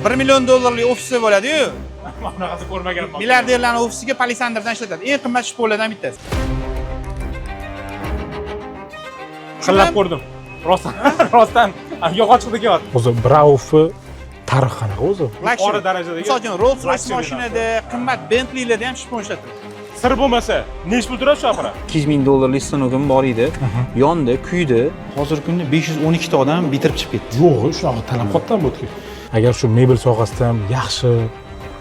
1 million dollarlik ofisi bo'ladi-yu. Bunaqasi ko'rmaganman. Milliarderlarning ofisiga palisanderdan ishlatadi. Eng qimmat shpollardan bittasi. Qillab ko'rdim. Rostdan, rostdan yog'och hidi kelyapti. O'zi Brauf'i tarixi qanaqa o'zi? Luxury. Yuqori darajadagi Misol uchun Rolls Royce luxury mashinada, qimmat Bentleylarda ham shpon ishlatiladi. Sir bo'lmasa, nechi pul turadi shu apparat? 200 ming dollarlik stanogim bor edi. Yondi, kuydi. Hozirgi kunda 512 ta odam bitirib chiqib ketdi. Yo'q, shunaqa talab kattami bu yerga? Agar shu mebel sohasida ham yaxshi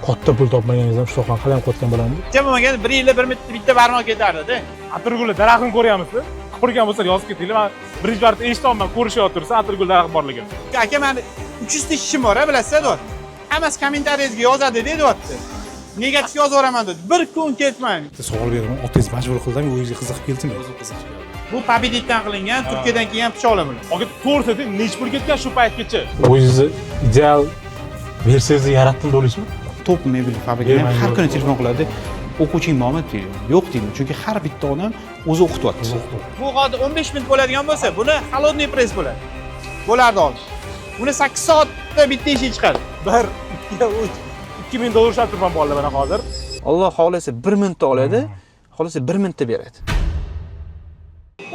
katta pul topmaganingizda ham shu sohani hali ham qilayotgan bo'larmidi? Jam bo'lmaganda bir yilda bir bitta barmoq ketardi-da. Atirgulli daraxtini ko'ryapmizmi? Ko'rgan bo'lsangiz yozib ketinglar. Men birinchi marta eshityapman, ko'rishyapti tursa atirgul daraxti borligini. Aka, mani 300 ta ishchim bor, bilasiz, deyapti. Hammasi kommentariyangizga yozadi, deyapti. Negativ yozaveraman dedi. Bir kun ketmang. Bitta savol beraman, otangiz majbur qildimi, o'zingizga qiziqib keldimi? Bu Победитdan qilingan, Turkiyadan kelgan pichoqlar bular. Aka, to'g'risi ayting, nechi pul ketgan shu paytgacha? O'zingizni ideal versiyangizni yaratdim deb o'ylaysizmi? Top mebel fabrikada ham har Bermayman. kuni telefon qiladi. O'quvching bormi deydi. Yo'q deyman, chunki har bitta odam o'zi o'qityapti. Bu hozir 15 minut bo'ladigan bo'lsa, buni холодный press bo'ladi. Bo'lardi hozir. Buni 8 soatda bitta eshik chiqadi. 1, 2, 3, 2000 dollar ushlab turibman bolalar mana hozir. Alloh xohlasa 1 minutda oladi, xohlasa 1 minutda beradi.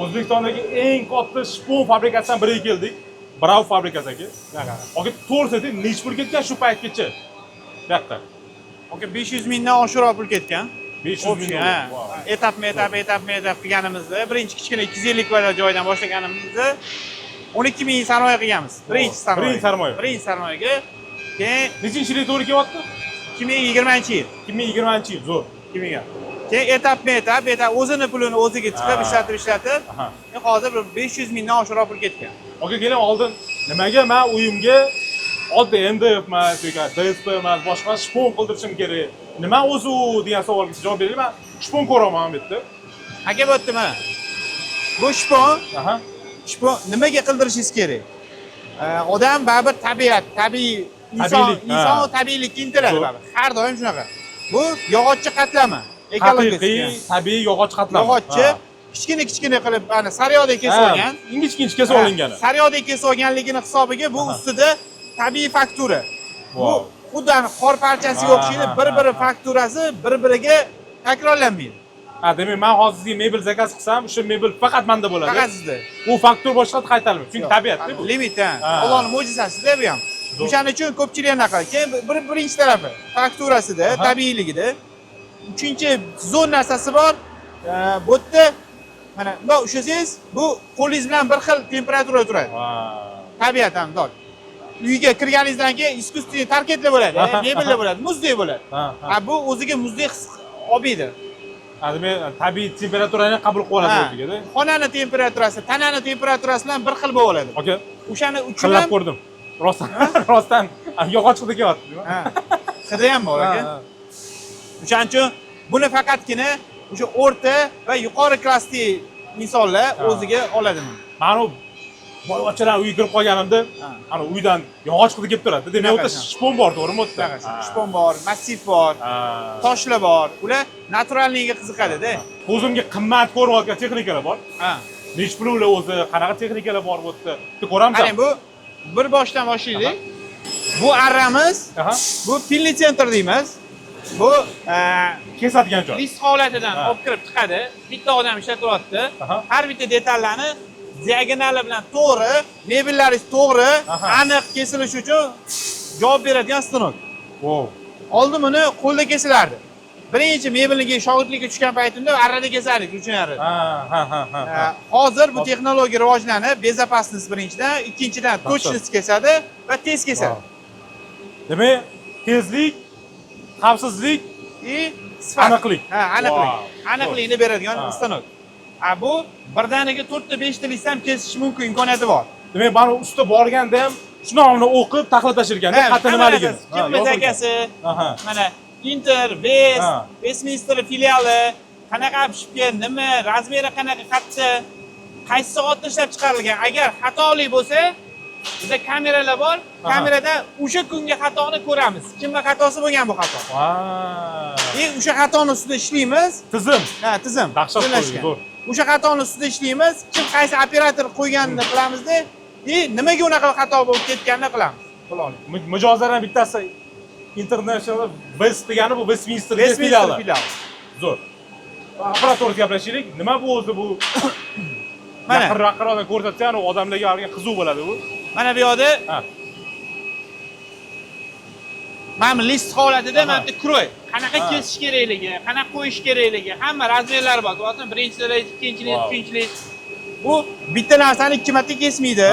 O'zbekistondagi eng katta shpon fabrikasidan biriga keldik. Brau fabrikasi aka. Aka, to'g'risi ayting, nechi pul ketgan shu paytgacha? Bu yoqda. Aka, 500 mingdan oshiqroq pul ketgan. 500 ming Ha, dollar. Vau. Etapma etap, etapma etap qilganimizda, birinchi kichkina 250 kvadrat joydan boshlaganimizda 12 ming sarmoya qilganmiz. Birinchi sarmoya. Birinchi sarmoya. Birinchi sarmoyaga keyin Nechinchi yilga to'g'ri kelyapti? 2020-yil. 2020-yil, zo'r. 2000. Keyin etapma etap, etap o'zini pulini o'ziga chiqib ishlatib ishlatib, hozir bir 500 mingdan oshiqroq pul ketgan. Aka, keling oldin nimaga men uyimga oddiy MDF emas yoki DSP emas, boshqa shpon qildirishim kerak? Nima o'zi u degan savolga javob bering. Men shpon ko'raman bu yerda. Aka, bu yerda mana. Bu shpon, shpon nimaga qildirishingiz kerak? Odam baribir tabiat, tabiiy inson, Tabiiylik, ha. inson tabiiylikka intiladi baribir. Har doim shunaqa. Bu yog'ochchi qatlami. Haqiqiy Ekologik. tabiiy yog'och qatlami. Yog'ochchi kichkina kichkina qilib, ana sariyog'dek kesib olgan. Ingichka ingichka kesib olingani. Sariyog'dek kesib olganligini hisobiga bu ustida tabiiy faktura. Bu Vau. xuddi ana qor parchasiga o'xshaydi, bir-biri fakturasi bir-biriga takrorlanmaydi. Ha, demak, men hozir sizga mebel zakaz qilsam, o'sha mebel faqat menda bo'ladi. Faqat sizda. U faktur boshqa qaytarilmaydi. Chunki tabiatda bu. Limit, ha. Ha. Allohning mo'jizasida bu ham. O'shaning uchun ko'pchilik anaqa. Keyin bir birinchi tarafi fakturasida, tabiiyligida. Uchinchi zo'r narsasi bor. Bu yerda mana bundoq ushlasangiz, bu qo'lingiz bilan bir xil temperatura turadi. Tabiat ham bundoq. Uyga kirganingizdan keyin искусственный parketlar bo'ladi, mebellar bo'ladi, muzdek bo'ladi. Ha, ha. Ha, bu o'ziga muzdek his olib beradi. Ha, demak, tabiiy temperaturani qabul qilib oladi Ha. o'ziga-da. Xonani temperaturasi, tanani temperaturasi bilan bir xil bo'lib oladi. Aka, O'shani uchun qillab ham ko'rdim. Rostdan, rostdan yog'och hidi kelyapti. Ha. Hidi ham bor aka. O'shaning uchun buni faqatgina o'sha o'rta va yuqori klassli insonlar o'ziga oladi buni. Mana u boyvachchalar uyga kirib qolganimda, ana uydan yog'och hidi kelib turadi. Demak, u yerda Shunaqa. shpon bor, to'g'rimi u yerda? Shunaqa. Shpon bor, massiv bor, toshlar bor. Ular naturalniga qiziqadi-da. Ko'zimga qimmat ko'rinayotgan texnikalar bor. Ha. Nechi pul ular o'zi, qanaqa texnikalar bor bu yerda? Bitta ko'ramiz. Qarang, bu bir boshdan boshlaylik. Bu arramiz, bu pilli sentr deymiz. Bu Kesadigan joy. list holatidan olib kirib chiqadi. Bitta odam ishlatyapti. Har bitta detallarni diagonali bilan to'g'ri, mebellaringiz to'g'ri, aniq kesilishi uchun javob beradigan stanok. Wow. Oldin buni qo'lda kesilardi. Birinchi mebelga shogirdlikka tushgan paytimda arrada kesardik, ruchnoy arrada. Ha, ha, ha, ha. Hozir bu texnologiya rivojlanib, безопасность birinchidan, ikkinchidan точность kesadi va tez kesadi. Demak, tezlik, xavfsizlik, И sifat. Aniqlik. Ha, aniqlik. Wow. Aniqlikni beradigan stanok. A bu birdaniga 4 ta 5 ta list ham kesish mumkin imkoniyati bor. Demak, mana usta borganda ham shuni o'qib taxlab tashirganda Ha, qat'i hamma nimaligini. narsasi, Kim zakasi, mana Inter, West, Westminster filiali, qanaqa obshipka, nima, razmeri qanaqa, qattiq, qaysi soatda ishlab chiqarilgan. Agar xatoli bo'lsa, bizda kameralar bor, kamerada o'sha kungi xatoni ko'ramiz. Kimning xatosi bo'lgan bu xato. И o'sha xatoni ustida ishlaymiz. Tizim. Ha, tizim. Dahshat Tizimlashgan. qo'ydi, zo'r. O'sha xatoni ustida ishlaymiz. Kim qaysi operator qo'yganini qilamizda, и nimaga unaqa xato bo'lib ketganini qilamiz. Pul olib. Mijozlardan bittasi International West degani bu Westminster Westminster filiali. Filiali. Zo'r. Apparat to'g'risida gaplashaylik. Nima bu o'zi bu? Mana. Yaqinroq ko'rsatsa, u odamlarga haligi qiziq bo'ladi bu. Mana bu yoqda Ha. mana bu list holatida mana bu yerda крой. Qanaqa Ha. kesish kerakligi, qanaqa qo'yish kerakligi, hamma размер lari bor. Masalan, birinchi list, ikkinchi list, uchinchi list. Bu bitta narsani ikki marta kesmaydi.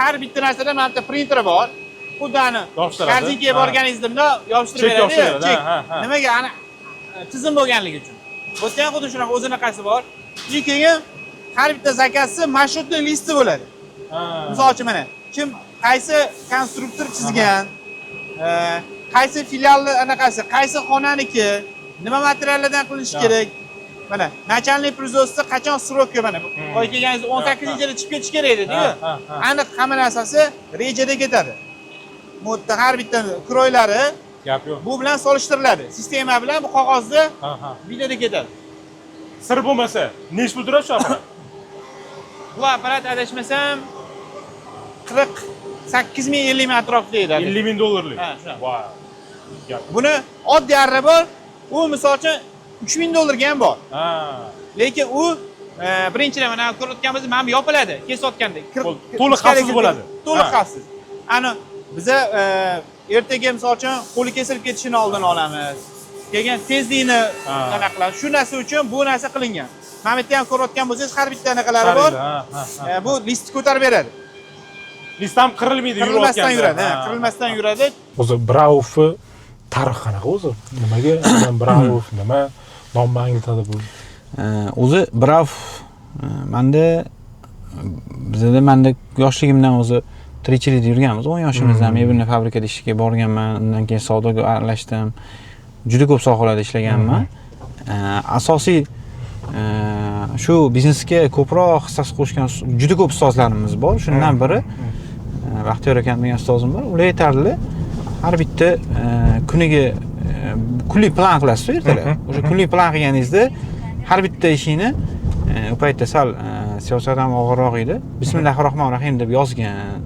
Har bitta narsada mana bu yerda printeri bor. Xuddi ani Yopishtiradi. korzinkaga borganingizda bundoq yopishtirib Chek beradi. yopishtiradi, Chek. ha, ha. Nimaga ana tizim bo'lganligi uchun. Bu yerda ham xuddi shunaqa o'zinaqasi bor. И keyin har bitta заказ i маршрутный listi bo'ladi. Misol uchun mana kim qaysi konstruktor chizgan, qaysi filialni anaqasi, qaysi xonaniki, nima materiallardan qilinishi kerak. Mana начальный производство qachon срок mana oy kelganingizda 18-yilda chiqib ketish kerak edi-ku. Ha, ha, ha. Aniq hamma narsasi rejada ketadi. Bu yerda har bitta крой lari Gap yo'q. bu bilan solishtiriladi. Sistema bilan bu qog'ozda Ha, ha. videoda ketadi. Sir bo'lmasa, nechi pul turadi shu apparat? Bu apparat adashmasam 48 ming 50 ming atrofida edi. 50 ming dollarlik. Ha, shunaqa. Vau. Gap. Buni oddiy arra bor. U misol uchun 3000 dollarga ham bor. Lekin u birinchidan mana ko'rayotganimiz mana bu yopiladi kesayotganda. To'liq ichkariga xavfsiz bo'ladi. To'liq xavfsiz. Ani biza ertaga misol uchun qo'li kesilib ketishini oldini olamiz. Keyin tezlikni anaqa qilamiz. Shu narsa uchun bu narsa qilingan. Mana bu yerda ham ko'rayotgan bo'lsangiz har bitta anaqalari bor. Ha, ha, ha. Bu listni ko'tarib beradi. List ham qirilmaydi Qirilmasdan yurayotganda. yuradi, ha, qirilmasdan yuradi. O'zi Braufni tarixi qanaqa o'zi? Nimaga Brauf, nima nomni anglatadi bu? O'zi Brauf manda bizada manda yoshligimdan o'zi tirikchilikda yurganmiz. 10 yoshimizdan mebelniy fabrikada ishga borganman, undan keyin savdoga aralashdim. Juda ko'p sohalarda ishlaganman. Asosiy shu biznesga ko'proq hissasi qo'shgan juda ko'p ustozlarimiz bor. Shundan biri Baxtiyor akam degan ustozim bor. Ular aytardilar, har bitta kuniga kunlik plan qilasiz ertalab. O'sha kunlik plan qilganingizda har bitta ishingni u paytda sal siyosat ham og'irroq edi. Bismillahir rohmanir rohim deb yozgan.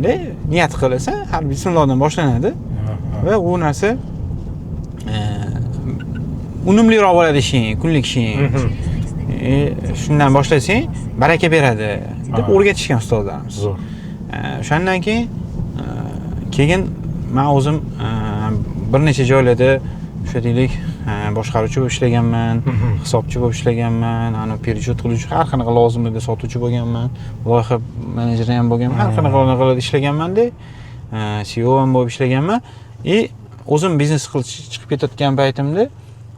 De niyat qilasan, har bismillahdan boshlanadi va u narsa unumliroq bo'ladi ishing, kunlik ishing. Shundan boshlasang baraka beradi deb o'rgatishgan ustozlarimiz. Zo'r. O'shandan keyin keyin men o'zim bir necha joylarda o'sha deylik boshqaruvchi bo'lib ishlaganman, hisobchi bo'lib ishlaganman, ana пересчет qiluvchi, har qanaqa lozimida sotuvchi bo'lganman, loyiha menejeri ham bo'lganman, har qanaqa anaqalarda ishlaganmanda, CEO ham bo'lib ishlaganman. И o'zim biznes qilib chiqib ketayotgan paytimda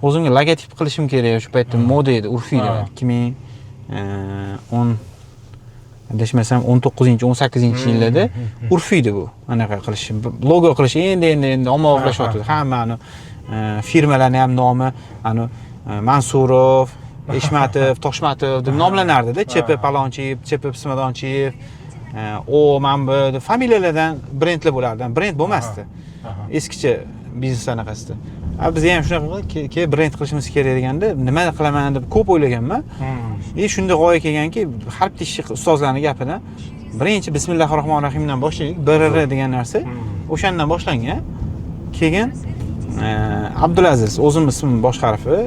o'zimga logotip qilishim kerak. O'sha paytda moda edi, urf edi. 2010 adashmasam 19 18 yillarda urf edi bu. Anaqa qilish, logo qilish endi endi endi ommaboplashyapti. Hammani firmalarni ham nomi ani Mansurov, Eshmatov, Toshmatov deb nomlanardida. ЧП Palonchiyev, ЧП Pismadonchiyev, o mana bu deb familiyalardan brendlar bo'lardi. Brend bo'lmasdi. Eskicha biznes anaqasida. A biz ham shunaqa qilib, keyin brend qilishimiz kerak deganda nima qilaman deb ko'p o'ylaganman. И shunda g'oya kelganki, har bitta ishni ustozlarning gapidan birinchi bismillahir rohmanir rohimdan boshlaylik, BRR degan narsa o'shandan boshlangan. Keyin Abdulaziz o'zim ismim bosh harfi,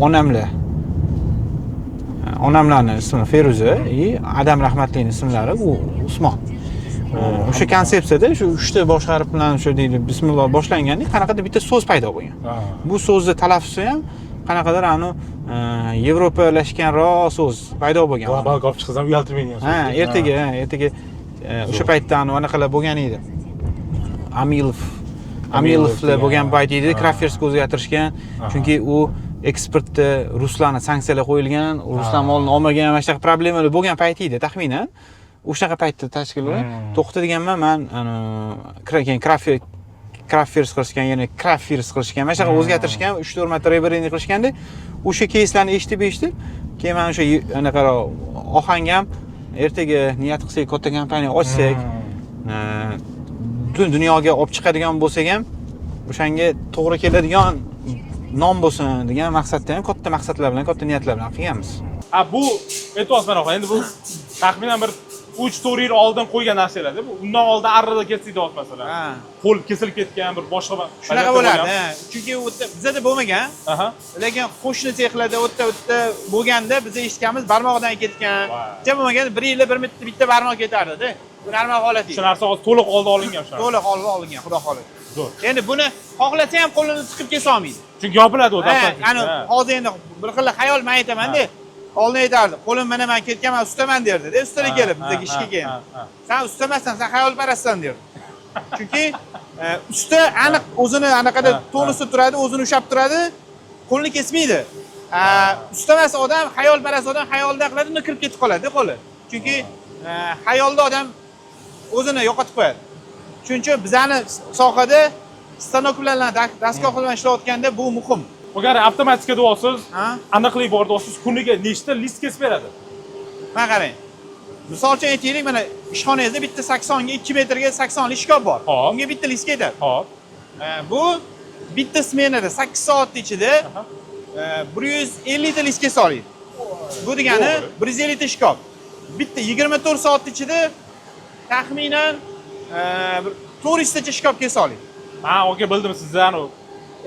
onamlar onamlarni ismi Feruza и Adam rahmatlining ismlari u Usmon. O'sha konsepsiyada shu uchta bosh harf bilan o'sha deydi bismillah boshlanganda qanaqadir bitta so'z paydo bo'lgan. Bu so'zni talaffuzi ham qanaqadir anu yevropalashganroq so'z paydo bo'lgan. Global olib chiqsam uyaltirmaydigan so'z. Ha, ertaga, ha, ertaga o'sha paytda anu anaqalar bo'lgan edi. Amilov, Amilovlar bo'lgan payt edi, Craftersga o'zgartirishgan. Chunki u eksportda ruslarni sanksiyalar qo'yilgan, ruslar molini olmagan, mana shunaqa problemalar bo'lgan payt edi taxminan. O'shaqa paytda tashkil bo'lgan. To'xta deganman man, anu keyin Crafters qilishgan, yana Crafters qilishgan, mana shunaqa o'zgartirishgan, 3-4 marta rebrending qilishganda o'sha keyslarni eshitib eshitib, keyin mana o'sha anaqaroq ohang ham ertaga niyat qilsak, katta kompaniya ochsak, butun dunyoga olib chiqadigan bo'lsak ham o'shanga to'g'ri keladigan nom bo'lsin degan maqsadda ham katta maqsadlar bilan, katta niyatlar bilan qilganmiz. Ha, bu aytyapman, endi bu taxminan bir 3-4 yil oldin qo'ygan narsalarda bu. Undan oldin arrada kesdik deyapsiz masalan. Ha. Qo'l kesilib ketgan bir boshqa Shunaqa bo'lardi. Ha. Chunki u yerda bizada bo'lmagan, Aha. lekin qo'shni sexlarda u yerda bo'lganda biz eshitganmiz, barmog'idan ketgan. Vay. Ja bo'lmaganda bir yilda bir bitta barmoq ketardida. Bu normal holat Shu edi. narsa hozir to'liq oldi olingan shu narsa. To'liq olib olingan, xudo xohlasa. Zo'r. Endi buni xohlasa ham qo'lini tiqib kesa olmaydi. Chunki yopiladi u Ha, avtomatik. ani Ha. hozir endi bir xil xayol men aytaman-da. Oldin aytardi, qo'lim mana men ketganman, ustaman derdi. Ustalar kelib bizga ishga kelgan. Ha, ha. Sen usta emassan, sen xayolparastsan derdi. Chunki usta aniq o'zini anaqada tonusda turadi, o'zini ushlab turadi, qo'lini kesmaydi. Usta emas odam, xayolparast odam xayolda qiladi, uni kirib ketib qoladi qo'li. Chunki xayolda odam o'zini yo'qotib qo'yadi. Shuning uchun bizani sohada stanok bilan, dastgoh bilan ishlayotganda bu muhim. Agar avtomatika deyapsiz, Ha? aniqlik bor deyapsiz, kuniga nechta list kesib beradi? Mana qarang. Misol uchun aytaylik, mana ishxonangizda bitta 80 ga 2 metrga 80 lik shkaf bor. Hop. Unga bitta list ketadi. Hop. Bu bitta smenada 8 soat ichida Aha. 150 ta list kesa oladi. Bu degani To'g'ri. 150 ta shkaf. Bitta 24 soat ichida taxminan bir 400 tacha shkaf kesa oladi. Ha, okey, bildim sizni anu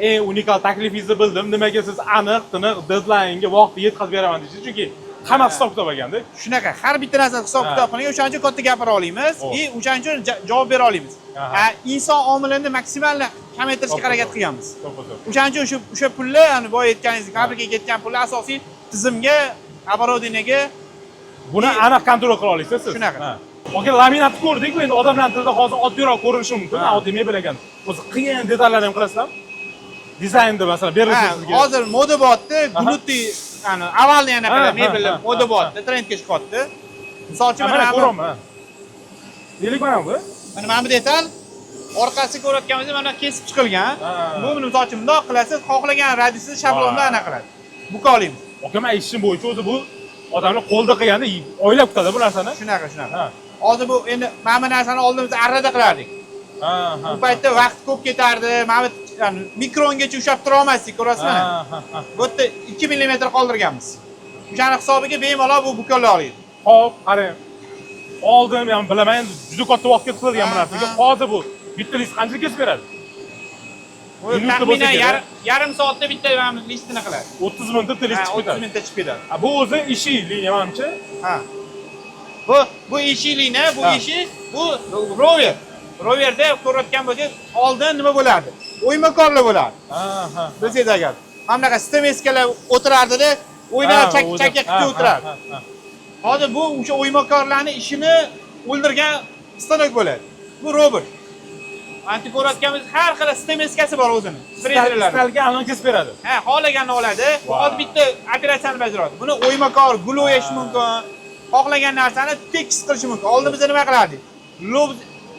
eng unikal taklifingizni bildim. Nimaga siz aniq, tiniq deadline'ga vaqtida yetkazib beraman deysiz? Chunki hamma hisob kitob ekanda. Shunaqa har bitta narsani hisob kitob qilingan, o'shaning uchun katta gapira olamiz Xo'p. и o'shaning uchun javob bera olamiz. Aha. Ha, inson omilini maksimal kamaytirishga To'g'ri, harakat to'g'ri. qilganmiz. To'g'ri, to'g'ri. O'shaning uchun o'sha pullar, ya'ni boya aytganingizdek, fabrikaga ketgan pullar asosiy tizimga, оборудованиеga Buni aniq kontrol qila olasiz siz. Shunaqa. Ha. Okey, laminatni ko'rdik, endi odamlarning tilida hozir oddiyroq ko'rinishi mumkin. Ha. Oddiy mebel ekan. O'zi qiyin detallarni ham qilasizlarmi? Dizaynda masalan berilsa Ha, sizga. hozir moda bo'lyapti, Aha. gluti, ya'ni ovalni Ha, anaqa ha, mebellar ha, moda ha, bo'lyapti, trendga chiqyapti. Misol uchun Ha, mana mana bu ko'ryapman. Ha. Deylik mana bu. mana bu detal orqasi ko'rayotganimizda mana kesib chiqilgan. Ha. Bu misol uchun bundoq qilasiz, xohlagan radiusni shablonda anaqa qiladi. Buka olamiz. Aka, men eshitishim bo'yicha o'zi bu odamlar qo'lda qilganda oylab kutadi bu narsani. Shunaqa, shunaqa. Ha. Hozir bu endi mana bu narsani oldin biz arrada qilardik. Ha, ha. Bu paytda vaqt ko'p ketardi. Mana bu ya'ni mikrongacha ushlab tura olmasdik, ko'rasizmi? Ha, ha, ha. Bu yerda 2 millimetr qoldirganmiz. O'shani hisobiga bemalol bu bukolla oladi. Hop, qarang. Oldin men bilaman, endi juda katta vaqt ketadigan bu Ha, narsaga. ha. Hozir bu bitta list qancha kesib beradi? Bu Minutda bo'lsa taxminan kerak. yarim soatda bitta mana bu listini qiladi. 30 minutda bitta list Ha, chiqib 30 ketadi. minutda chiqib ketadi. Ha, bu o'zi ishi liniya manimcha. Ha. Bu eshiklikni, bu Ha. eshik, bu rover. Roverda ko'rayotgan bo'lsangiz, oldin nima bo'lardi? O'ymakorlar bo'lardi. Ha, ha. Bilsangiz agar. Mana bunaqa stemeskalar o'tirardida, o'ynab chak chakka qilib o'tirardi. Hozir bu o'sha o'ymakorlarning ishini o'ldirgan stanok bo'ladi. Bu robot. Anti ko'rayotganimiz har xil stemeskasi bor o'zini. Frezerlar. Istalgan aniq kesib beradi. Ha, xohlaganini oladi. Wow. Hozir bitta operatsiyani bajaradi. Buni o'ymakor, gul o'yash mumkin. Xohlagan narsani tekis qilishi mumkin. Oldin biz nima qilardik? Lob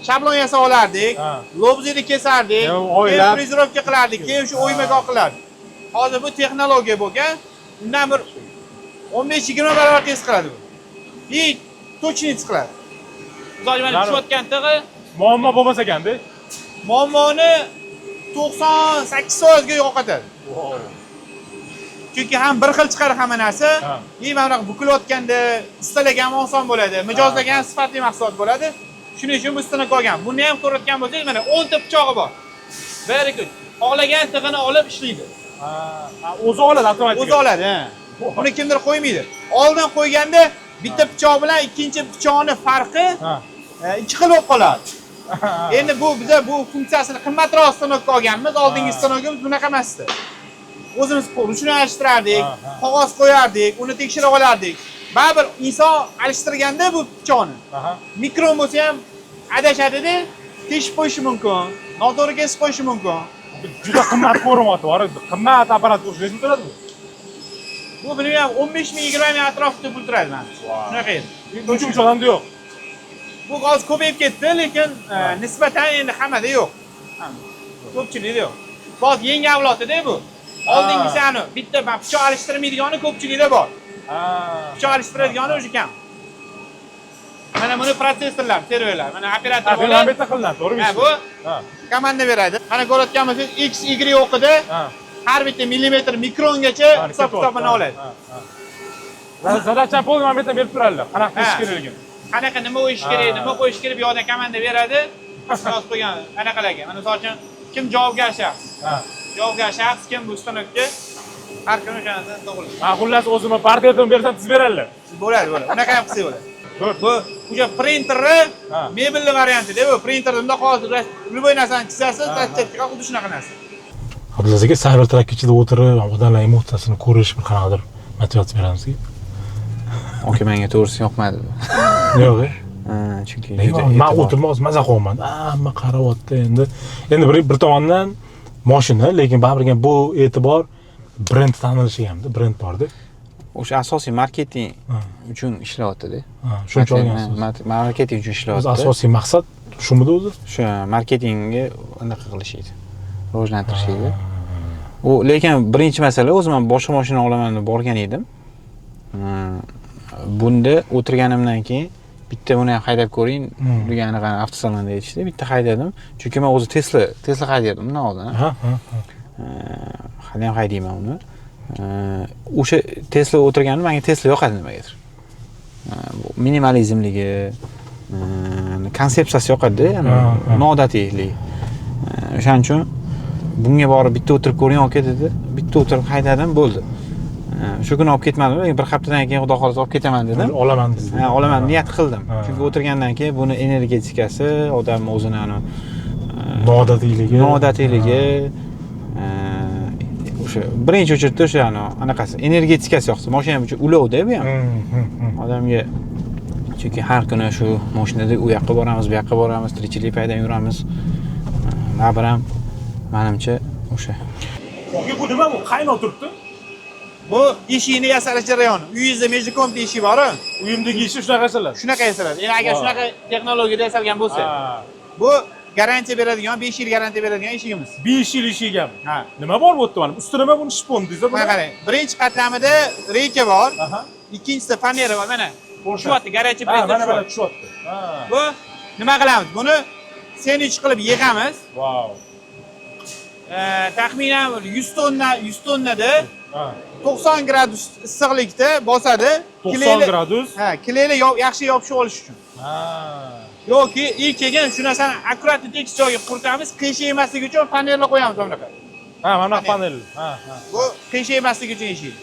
shablon yasab olardik. Ha. Lobzini kesardik. Keyin Keyin o'ylab- frezirovka qilardik. Keyin shu o'ymakor qilardik. Hozir bu texnologiya bo'lgan. Undan bir 15-20 barobar tez qiladi bu. И точно qiladi. Misol uchun mana Naru. tushayotgan tig'i Muammo bo'lmas ekanda. muammoni 98% ga yo'qotadi. Chunki ham bir xil chiqadi hamma narsa. Ha. И mana bunaqa bukilayotganda ustalarga ham oson bo'ladi, mijozlarga ham sifatli mahsulot bo'ladi. Shuning uchun bu stanok olgan. Buni ham ko'rayotgan bo'lsangiz, mana 10 ta pichog'i bor. 1 2 3. Xohlagan tig'ini olib ishlaydi. Ha, ha, o'zi oladi avtomatik. O'zi oladi, ha. Buni kimdir qo'ymaydi. Oldin qo'yganda bitta pichoq bilan ikkinchi pichoqning farqi Ha. ikki xil bo'lib qoladi. Endi bu biza bu funksiyasini qimmatroq stanokka olganmiz. Oldingi Ha. stanokimiz bunaqa emasdi. O'zimiz ruchni alishtirardik, Ha, ha. qog'oz qo'yardik, uni tekshirib olardik. Baribir inson alishtirganda bu pichoqni Aha. mikron bo'lsa ham adashadida, teshib qo'yishi mumkin, noto'g'ri kesib qo'yishi mumkin. Juda qimmat ko'rinyapti, bor. Qimmat apparat o'sha necha turadi bu? Bu bilmayman 15 ming 20 ming atrofida pul turadi mana. Wow. Shunaqa edi. Buncha muncha odamda yo'q. Bu hozir ko'payib ketdi, lekin nisbatan endi hammada yo'q. Ko'pchilikda yo'q. Hozir yangi avlodida bu. Oldingisi ani bitta mana pichoq alishtirmaydigani ko'pchilikda bor. Ha. Pichoq alishtiradigani o'zi kam. Mana buni protsessorlar, serverlar. Mana operator Ha, bu bo'ladi. bitta qilinadi, to'g'rimi? Ha, bu Ha. komanda beradi. Mana ko'rayotgan bo'lsangiz X, Y o'qida Ha. har bitta millimetr mikrongacha hisob kitobini oladi. Задача ni полный моментdan berib turadilar. Qanaqa qilish Ha. kerakligini. Qanaqa nima qo'yish kerak, nima qo'yish kerak, bu yoqdan komanda beradi. Yozib qo'ygan anaqalarga. Mana misol uchun kim javobgar shaxs? Javobgar shaxs kim bu stanokka? Har kuni o'sha narsani to'g'ri. Man xullas o'zimni portretimni bersam tizib beradilar. Bo'ladi, bo'ladi. Unaqa ham qilsak bo'ladi. Bu o'sha printerni mebelli variantida bu printerda bundoq hozir любой narsani chizasiz, chetga xuddi shunaqa narsa. Abdulaziz aka, Cybertruck ichida o'tirib, odamlar emotsiyasini ko'rish bir qanaqadir motivatsiya beramizki. Aka, menga to'g'risi yoqmadi bu. Yo'q, e? Ha, chunki Nega juda man e'tibor. O'tirib hozir maza qilyapman. Hamma qarayapti endi. Endi bir tomondan moshina, lekin baribir bu e'tibor brend tanilishiga hamda brend borda. O'sha asosiy marketing uchun ishlayapti-da. Ha, shuncha olgansiz. Marketing uchun O'zi ishlayapti. Asosiy maqsad shumidi o'zi? Shu marketingga anaqa qilish edi. Rivojlantirish edi. U lekin birinchi masala, o'zim ham boshqa mashina olaman deb borgan edim. Bunda o'tirganimdan keyin bitta buni ham haydab ko'ring degan anaqa avtosalonda aytishdi. Bitta haydadim. Chunki men o'zi Tesla haydardim undan oldin. Ha, ha, ha. Hali ham haydayman uni. O'sha Tesla o'tirganimda menga Tesla yoqadi nimagadir. Bu minimalizmligi, konsepsiyasi yoqadi-da, ya'ni Ha, ha. noodatiylik. O'shaning uchun bunga borib bitta o'tirib ko'ring aka dedi. Bitta o'tirib haydadim, bo'ldi. Shu kuni olib ketmadim, lekin bir haftadan keyin xudo xohlasa olib ketaman dedim. Olaman dedim. Ha, olaman niyat qildim. Chunki o'tirgandan keyin buni energetikasi, odam o'zini ani Noodatiyligi. noodatiyligi, o'sha birinchi очередь da o'sha anaqasi, energetikasi yoqdi. Mashina uchun ulovda bu ham. Odamga, chunki har kuni shu mashinada u yoqqa boramiz, bu yoqqa boramiz, tirikchilik paydan yuramiz. Baribir ham manimcha o'sha. Aka, bu nima bu? Qaynoq turibdi. Bu eshikni yasalish jarayoni. Uyingizda межкомнатный eshik bor-ku. Uyimdagi eshik shunaqa yasaladi. Shunaqa yasaladi. Endi agar shunaqa texnologiyada yasalgan bo'lsa, bu garantiya beradigan, 5 yil garantiya beradigan eshigimiz. 5 yil eshik ham. Ha. Nima bor bu yerda mana? Usti nima buni, shpon deysiz buni? Mana qarang, birinchi qatlamida reyka bor, ikkinchisida fanera bor, mana. Tushyapti, горячий Ha, pressda mana mana tushyapti. tushyapti. Ha. Bu nima qilamiz? Buni sendvich qilib yig'amiz. Vau. Taxminan 100 tonna, 100 tonnada 90 gradus issiqlikda bosadi. 90 gradus. Ha, клей li yaxshi yopishib olish uchun. Yoki ilk keyin shu narsani аккуратно tekis joyga quritamiz, qiyshaymasligi uchun panelni qo'yamiz mana bunaqa. Ha, mana Panel. Panel. Ha, ha. Bu qiyshaymasligi uchun eshik.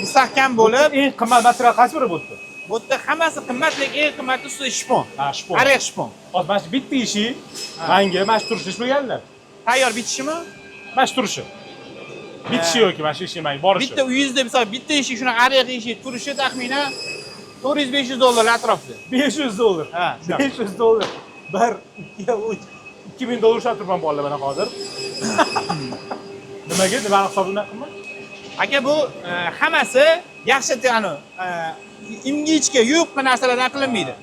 Mustahkam bo'lib, Eng qimmat material qaysi biri bu yerda? Bu yerda hammasi qimmat, lekin eng qimmati ustida shpon. Ha, shpon. Орех shpon. Hozir mana shu bitta eshik manga mana shu turishi bo'lganlar. Tayyor bitishimi? Mana shu turishi. Bitishi yoki mana shu eshik manga borishi. Bitta uyingizda misol bitta eshik shunaqa орех eshik turishi taxminan 400-500 dollar atrofida. 500 dollar. Ha, shunaqa. 500 dollar. 1, 2, 3, 2000 dollar ushlab turibman bolalar mana hozir. Nimaga? Nimani hisobidan qimmat? Aka, bu hammasi yaxshi ani ingichka yupqa narsalardan qilinmaydi.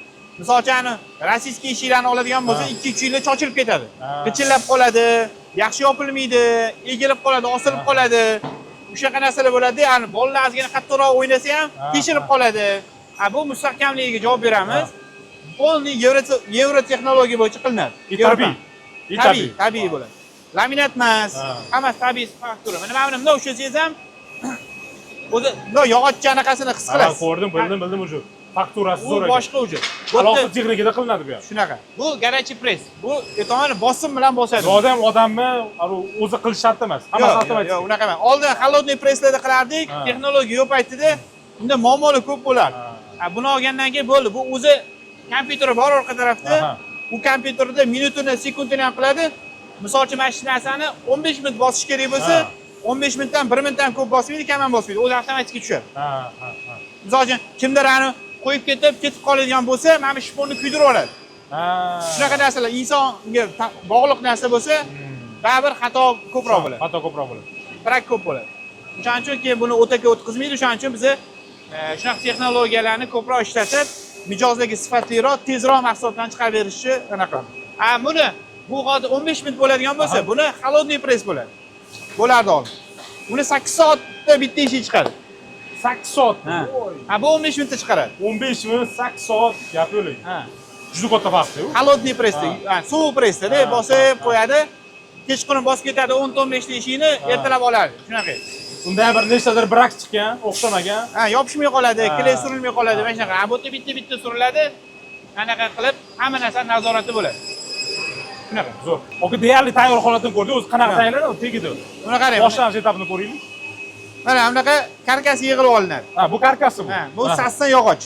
Misol uchun ani российский eshiklarni oladigan bo'lsa, 2-3 yilda chochilib ketadi. G'ichillab qoladi, yaxshi yopilmaydi, egilib qoladi, osilib qoladi. O'shaqa narsalar bo'ladi. Ya'ni bolalar ozgina qattiqroq o'ynasa ham teshilib qoladi. Ha, bu mustahkamligiga javob beramiz. Полный yevro texnologiya bo'yicha qilinadi. И tabiiy. И Tabiiy, tabiiy bo'ladi. Laminat emas, hammasi tabiiy faktura. Mana buni bundoq ushlasangiz ham o'zi bundoq yog'ochcha anaqasini his Ha, qilasiz. ko'rdim, bildim, bildim уже. Fakturasi U zo'r ekan. boshqa уже. Bu Alohida yerda texnikada qilinadi bu ham. shunaqa. Bu горячий press. Bu aytaman bosim bilan bosadi. Bu odam odamni o'zi qilish shart emas. Hammasi Yo'q, avtomatik. yo'q, unaqa emas. Oldin холодный presslarda qilardik, texnologiya yo'q paytida unda muammolar ko'p bo'lardi. Ha, buni olgandan keyin bo'ldi. Bu o'zi kompyuteri bor orqa tarafda. U kompyuterda minutini, sekundini ham qiladi. Misol uchun mana shu narsani 15 minut bosish kerak bo'lsa, 15 minutdan 1 minutdan ko'p bosmaydi, kam ham bosmaydi. O'zi avtomatik tushadi. Ha, ha, ha. Misol uchun kimdir ani qo'yib ketib, ketib qoladigan bo'lsa, mana bu shponni kuydirib oladi. Shunaqa narsalar insonga bog'liq narsa bo'lsa, baribir xato ko'proq bo'ladi. Xato ko'proq bo'ladi. Brak ko'p bo'ladi. O'shaning uchun keyin buni o'taka o'tkazmaydi. O'shaning uchun biz shunaqa texnologiyalarni ko'proq ishlatib, mijozlarga sifatliroq, tezroq mahsulotlarni chiqarib berishni anaqa qilamiz. A, buni bu hozir 15 minut bo'ladigan bo'lsa, buni холодный press bo'ladi. Bo'lardi oldin. Uni 8 soatda bitta eshik chiqadi. 8 soat. Ha. Ha, bu 15 minutda chiqaradi. 15 minut, 8 soat gap yo'q. Ha. Juda katta farq-ku. Холодный pressda, ha, sovuq pressda bosib qo'yadi. Kechqurun bosib ketadi 10-15 ta eshikni, ertalab oladi. Shunaqa. Unda ham bir nechtadir brak chiqqan, o'xshamagan. Ha, yopishmay qoladi, Ha. клей surilmay qoladi, mana shunaqa. Ha, bu yerda bitta-bitta suriladi. Anaqa qilib hamma narsa nazorati bo'ladi. Shunaqa. Zo'r. Aka, deyarli tayyor holatini ko'rdik. O'zi qanaqa Ha. tayyorlanadi u tegida. Buni qarang. Boshlanish etapini ko'raylik. Mana bunaqa karkas yig'ilib olinadi. Ha, bu karkasi bu. Ha, bu сосна yog'och.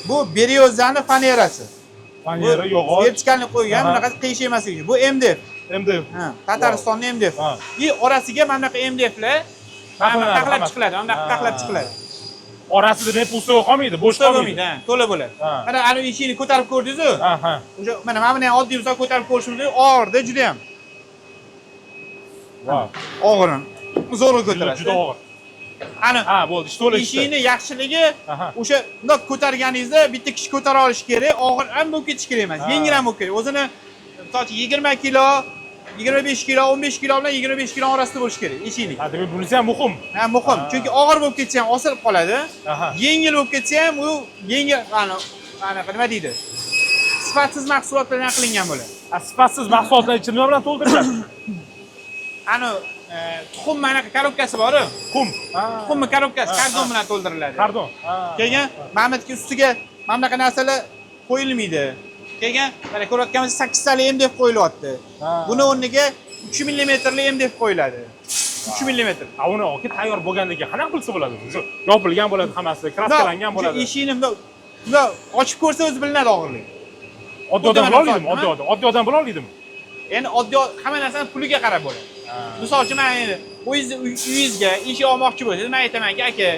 Bu берёза ni fanerasi. Fanera, yog'och, Vertikalni qo'ygan, Aha. bunaqa qiyish emasligi. Bu MDF. MDF. Ha, Tataristonni MDF. Ha. И orasiga mana bunaqa MDFlar Taxlanadi, taxlab hammasi. chiqiladi, mana bunaqa Ha. taxlab chiqiladi. Orasida ne пустой qolmaydi, bo'sh To'la qolmaydi. bo'lmaydi, ha, to'la bo'ladi. Ha. Mana ana eshikni ko'tarib ko'rdingiz-ku? Ha, ha. O'sha mana buni ham oddiy misol ko'tarib ko'rishimiz mumkin. Og'irda juda ham. Vau. Og'ir. Zo'rg'a Juda ko'tarasiz. juda og'ir. Ana Ha, bo'ldi, ish to'la ishdi. eshikni yaxshiligi Aha. o'sha bundoq ko'targaningizda bitta kishi ko'tara olishi kerak, og'ir ham bo'lib ketishi kerak emas, Ha. yengil ham bo'lib kerak. O'zini misol uchun 20 kilo, 25 kilo, 15 kilo bilan 25 kilo orasida bo'lishi kerak eshikning. Ha, demak bunisi ham muhim. Ha, muhim. Ha. Chunki og'ir bo'lib ketsa ham osilib qoladi. Aha. Yengil bo'lib ketsa ham u yengil, ana anaqa nima deydi? Sifatsiz mahsulot bilan qilingan bo'ladi. Ha, sifatsiz mahsulotlar ichini nima bilan to'ldiriladi? Ani tuxum anaqa коробка si bor-ku. Qum. Ha. Tuxumni коробка si Ha, karton ha. bilan to'ldiriladi. Karton. Ha. Keyin mana bu ustiga mana bunaqa narsalar qo'yilmaydi. Keyin mana ko'rayotganimiz 8 tali MDF qo'yilyapti. Ha. Buni o'rniga 3 millimetrli MDF qo'yiladi. 3 millimetr. Ha, uni aka tayyor bo'lgandan keyin qanaqa bilsa bo'ladi? Shu yopilgan bo'ladi hammasi, kraskalangan bo'ladi. Eshikni bundoq bundoq ochib ko'rsa o'zi bilinadi og'irligi. Oddiy odam Xuddi bila mana oladimi? misol, Oddiy odam, oddiy odam bila oladimi? Endi oddiy hamma narsani puliga qarab bo'ladi. Misol uchun men endi o'zingizni uyingizga eshik olmoqchi bo'lsangiz, men aytamanki, aka,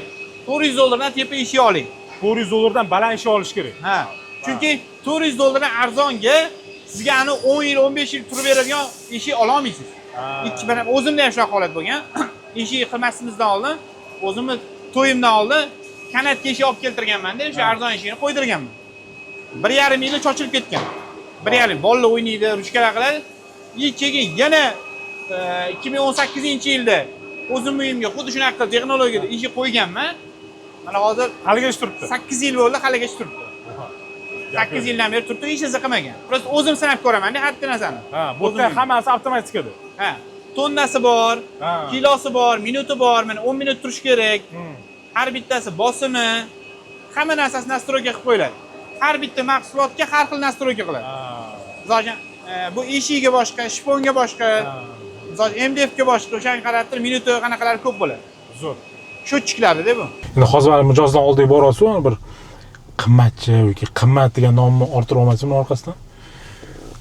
400 dollardan tepa eshik oling. 400 dollardan baland ish olish kerak. Ha. Chunki 400 dollardan arzonga sizga ani 10 yil, 15 yil turib beradigan eshik ola olmaysiz. Ha. Ikki mana o'zimda ham shunaqa holat bo'lgan. Eshik qilmasimizdan oldin, o'zimni to'yimdan oldin kanatga eshik olib keltirganman-da, o'sha arzon eshikni qo'ydirganman. 1,5 yilda chochilib ketgan. 1,5 bolalar o'ynaydi, ruchkalar qiladi. И keyin yana 2018-yilda o'zimni uyimga xuddi shunaqa texnologiyada eshik qo'yganman. Mana hozir Haligacha turibdi. 8 yil bo'ldi, haligacha turibdi. 8 yildan beri turibdi, hech narsa qilmagan. Просто o'zim sinab ko'raman-da har bitta narsani. Ha, bu O'zim yerda uyim. hammasi avtomatikada. Ha. Tonnasi bor, Ha. kilosi bor, minuti bor. Mana 10 minut turish kerak. Hmm. Har bittasi bosimi, hamma narsasi настройка qilib qo'yiladi. Har bitta mahsulotga har xil настройка qiladi. Ha. Misol uchun, bu eshigiga boshqa, shponga boshqa, Ha. misol uchun MDF ga boshqa, o'shanga qarab turib minuti qanaqalari ko'p bo'ladi. Zo'r. Счётчик larda bu. Endi hozir mana mijozdan oldiga boryapsiz, bir qimmatchi yoki qimmat degan nomni orttirib olmasin uni orqasidan.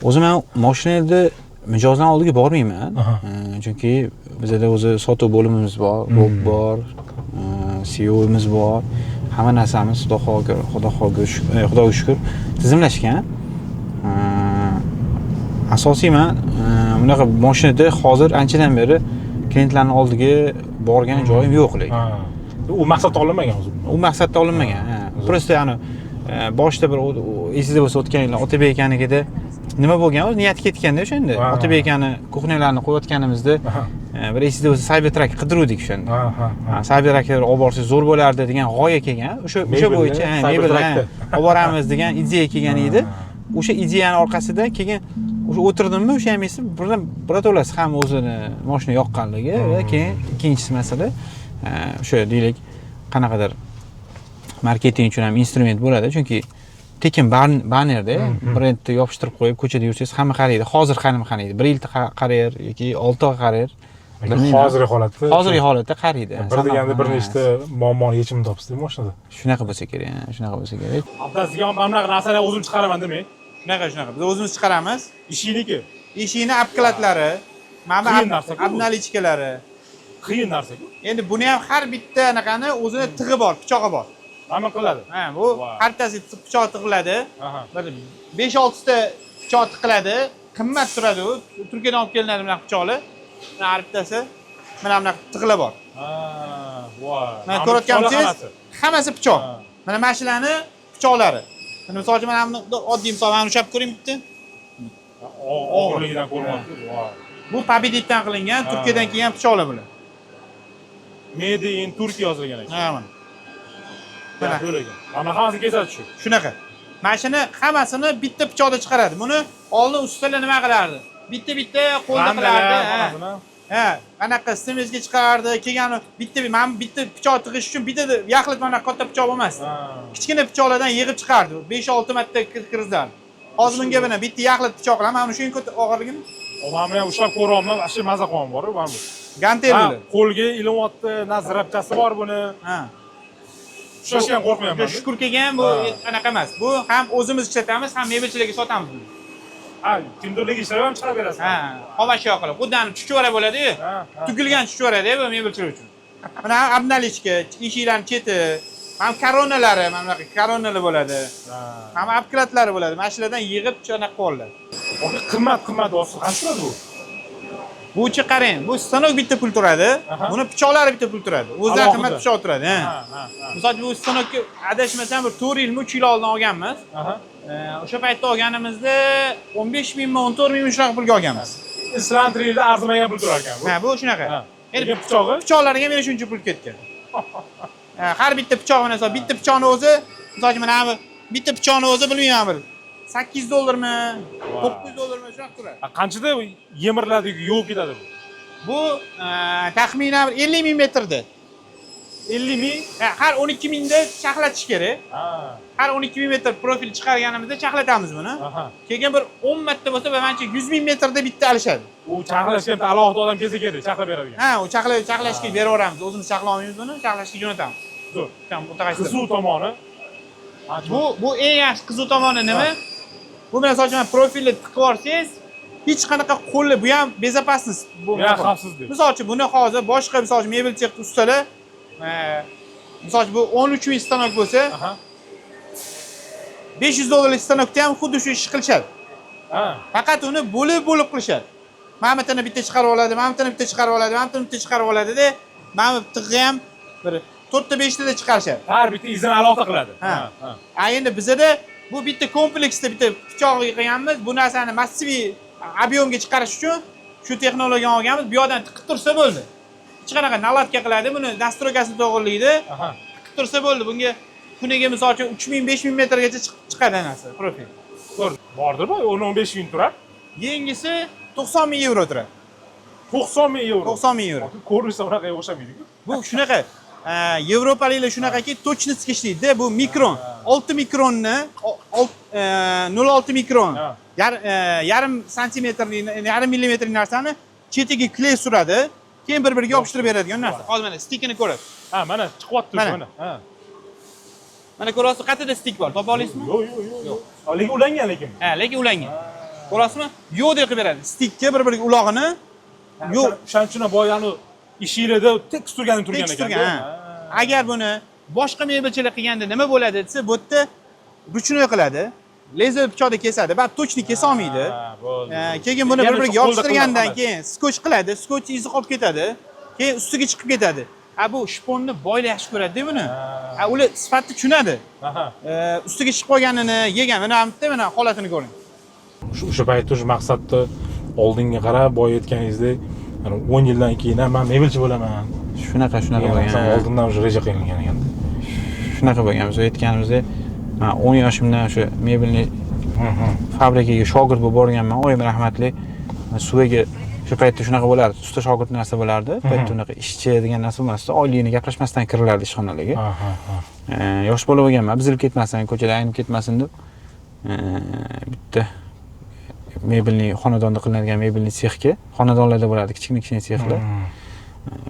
O'zi man mashinada mijozdan oldiga bormayman. Aha. Chunki bizada o'zi sotuv bo'limimiz bor, ROB bor, CEO'miz bor. Hamma narsamiz xudoga shukur tizimlashgan. Asosiy man bunaqa mashinada hozir anchadan beri klientlarni oldiga borgan joyim yo'q lekin. Ha. U maqsadda olinmagan o'zi. U maqsadda olinmagan. Ha. Просто ani boshida bir esingizda bo'lsa o'tgan yili Otabek akanikida nima bo'lgan o'zi niyat ketganda o'shanda. Ha. Otabek akani кухня larni qo'yayotganimizda Aha. bir esingizda bo'lsa Cybertruck qidiruvdik o'shanda. Ha, ha, ha. Ha, Cybertruck olib borsak zo'r bo'lardi degan g'oya kelgan. O'sha Mebelni bo'yicha ha, mebel ha, Cybertruckda. olib boramiz degan ideya kelgan edi. O'sha ideyani orqasida keyin o'sha o'tirdimmi, o'sha ham esim birdan birato'lasi ham o'zini mashina yoqqanligi va keyin ikkinchisi masala o'sha deylik qanaqadir marketing uchun ham instrument bo'ladi, chunki tekin bannerda brendni yopishtirib qo'yib ko'chada yursangiz hamma qaraydi. Hozir hamma qaraydi, bir yil qarayar yoki 6 oy qarayar. Lekin Bilmayman. hozirgi holatda Hozirgi holatda qaraydi. Bir deganda bir Ha, nechta muammoni yechimini topsiz mashinada. Shunaqa bo'lsa kerak, ha, shunaqa bo'lsa kerak. Haftasiga ham mana bunaqa narsalarni o'zim chiqaraman demang. Shunaqa, shunaqa. Biz o'zimiz chiqaramiz. Ishiniki. Eshikni обклад lari, mana Qiyin bu narsa-ku bu. обналичка lari. Qiyin narsa-ku. Endi buni ham har bitta anaqani o'zini tig'i bor, pichog'i bor. Hamma qiladi. Ha, bu Vau. har bittasi pichoq tig'iladi. Aha. Bir 5-6 ta pichoq tiqiladi. Qimmat turadi u. Turkiyadan olib kelinadi bunaqa pichoqlar. Mana har bittasi mana bunaqa tig'lar bor. Ha, voy. Mana ko'rayotganmisiz? Hammasi. Hammasi pichoq. Ha. Mana shularni pichoqlari. Mana misol uchun mana buni oddiy misol mana ushlab ko'ring bitta. Og'irligidan ko'rinyapti. Voy. Bu победит dan qilingan, Ha. Turkiyadan kelgan pichoqlar bular. Made in Turkey yozilgan ekan. Ha, mana. Mana. Zo'r ekan. Mana hammasi kesadi shu. Shunaqa. Mana shuni hammasini bitta pichoqda chiqaradi. Buni oldin ustalar nima qilardi? Bitta-bitta qo'lda qilardi. Randalar, Ha. onasini. Ha, anaqa simizga chiqardi, keyin bitta mana bitta pichoq tig'ish uchun bitta yaxlit mana katta pichoq bo'lmasdi. Ha. Kichkina pichoqlardan yig'ib chiqardi. 5-6 marta kirgizardi. Hozir bunga mana bitta yaxlit pichoq bilan mana shu katta og'irligini Mana buni ham ushlab ko'ryapman, вообще maza qilyapman bor mana bu. gantel Ha, bular. qo'lga ilinyapti, nazrabchasi bor buni. Ha. Ushlashga ham qo'rqmayapman. Shukur kelgan bu Ha. anaqa emas. Bu ham o'zimiz ishlatamiz, ham mebelchilarga sotamiz buni. Ha, kimdirlik ishlab ham chiqarib berasiz. Ha, xom ashyo qilib. Xuddi ani chuchvara bo'ladi-yu. Ha, ha. Tugilgan chuchvarada bu mebelchilar uchun. Mana обналичка, eshiklarning cheti, ham koronalari, mana bunaqa koronalar bo'ladi. Ha. Ham обклад lari bo'ladi. Mana shulardan yig'ib anaqa qo'yiladi. Aka, qimmat qimmat olsiz qancha turadi bu? Buchi qarang, bu stanok bitta pul turadi. Aha. Buni pichoqlari bitta pul turadi. O'zidan Alohida. qimmat pichoq turadi, ha. Ha, ha, ha. Misol uchun bu stanokka adashmasam bir 4 yilmi 3 yil oldin olganmiz. Aha. O'sha paytda olganimizda 15 mingmi 14 mingmi shunaqa pulga olganmiz. Islantriyda arzimagan pul turar ekan bu. Ha, bu shunaqa. Ha. Endi Lekin pichog'i pichoqlarga ham yana shuncha pul ketgan. Ha, har bitta pichoq mana misol bitta pichoqni o'zi, misol uchun mana bu bitta pichoqni o'zi bilmayman bir 8 dollarmi, 9 dollarmi shunaqa turadi. Ha, qanchada yemiriladi yoki yuvib ketadi bu? Bu taxminan bir 50 ming metrda. 50 ming. Ha, har 12 mingda charxlatish kerak. Ha. Har 12 ming metr profil chiqarganimizda charxlatamiz buni. Aha. Keyin bir 10 marta bo'lsa, manimcha 100 ming metrda bitta alishadi. U charxlashga bitta alohida odam kelsa kerak, charxlab beradigan. Ha, u charxlashga beraveramiz. O'zimiz charxla olmaymiz buni, charxlashga jo'natamiz. Zo'r. Tam mutaxassis. Qizuv tomoni. Bu eng yaxshi qiziq tomoni nima? Bu bilan misol uchun mana profilni tiqib yuborsangiz, hech qanaqa qo'lli bu ham безопасность. Bu ham xavfsizlik. Misol uchun buni hozir boshqa misol uchun mebel sexda ustalar, misol uchun bu 13 ming stanok bo'lsa, Aha. 500 dollarlik stanokda ham xuddi shu ishni qilishadi. Ha. Faqat uni bo'lib-bo'lib qilishadi. Mana bitani bitta chiqarib oladi, mana bitani bitta chiqarib oladi, mana bitani bitta chiqarib oladida, mana bu tig'i ham bir 4 ta 5 tada chiqarishadi. Har bitta izini alohida qiladi. Ha. A endi bizada bu bitta kompleksda bitta pichoq qilganmiz. Bu narsani massiviy объем ga chiqarish uchun shu texnologiyani olganmiz. Bu yoqdan tiqib tursa bo'ldi. Hech qanaqa наладка qiladi, buni настройка sini to'g'rilaydi. Aha. Tiqib tursa bo'ldi. Bunga kuniga misol uchun 3000 5000 metrgacha chiqadi narsa profil. Zo'r. Bordir bu 10-15 ming turar. Yengisi 90 ming yevro turadi. 90 ming yevro. 90 ming yevro. Aka, ko'rinishda unaqa o'xshamaydi-ku. Bu shunaqa. Yevropaliklar shunaqaki точность ga ishlaydi. Bu mikron, 6 mikronni 0.6 mikron. Ha. Yarim santimetrli, yarim millimetrli narsani chetiga клей suradi, keyin bir-biriga yopishtirib beradigan narsa. Hozir mana стик ini ko'rasiz. Ha, mana chiqyapti Mana. mana. Ha. Mana ko'ryapsiz, qayerda стик bor? Topa olasizmi? Yo'q, yo'q, yo'q, yo'q. Lekin ulangan lekin. Ha, lekin ulangan. Ko'rasizmi? Yo'q deb qilib beradi. Стик ka bir-biriga ulog'ini yo'q. O'shaning uchun ham boya anu eshiklarda tekis turgani turgan Tekis ekan. turgan, ha. Agar buni boshqa mebelchilar qilganda nima bo'ladi desa, bu yerda ручной qiladi. Lazer pichoqda kesadi, baribir точно kesa olmaydi. Ha, bo'ldi. Keyin buni Yana bir-biriga shu qo'lda yopishtirgandan qiladi. keyin скотч qiladi, скотч izi qolib ketadi. Keyin ustiga chiqib ketadi. Ha, bu shponni boylar yaxshi ko'radi buni. Ha, ular sifatni tushunadi. Aha. Ustiga chiqib qolganini yegan. Mana bitta mana holatini ko'ring. O'sha paytda o'sha maqsadni oldinga qarab boya aytganingizdek, mana 10 yildan keyin ham man mebelchi bo'laman Shunaqa shunaqa degan narsa bo'lgan. oldindan уже reja qilingan ekan. Shunaqa bo'lgan. Biz aytganimizdek, man 10 yoshimdan o'sha mebelni fabrikaga shogird bo'lib borganman. Oyim rahmatli suvaga o'sha paytda shunaqa bo'lardi. Usta shogird narsa bo'lardi. U paytda unaqa ishchi degan narsa bo'lmasdi. Oyligini gaplashmasdan kirilardi ishxonalarga. Ha, ha, ha. Yosh bola bo'lganman, buzilib ketmasin, ko'chada aynib ketmasin deb bitta mebelniy xonadonda qilinadigan mebelniy sexga, xonadonlarda bo'lardi kichkina kichkina sexlar.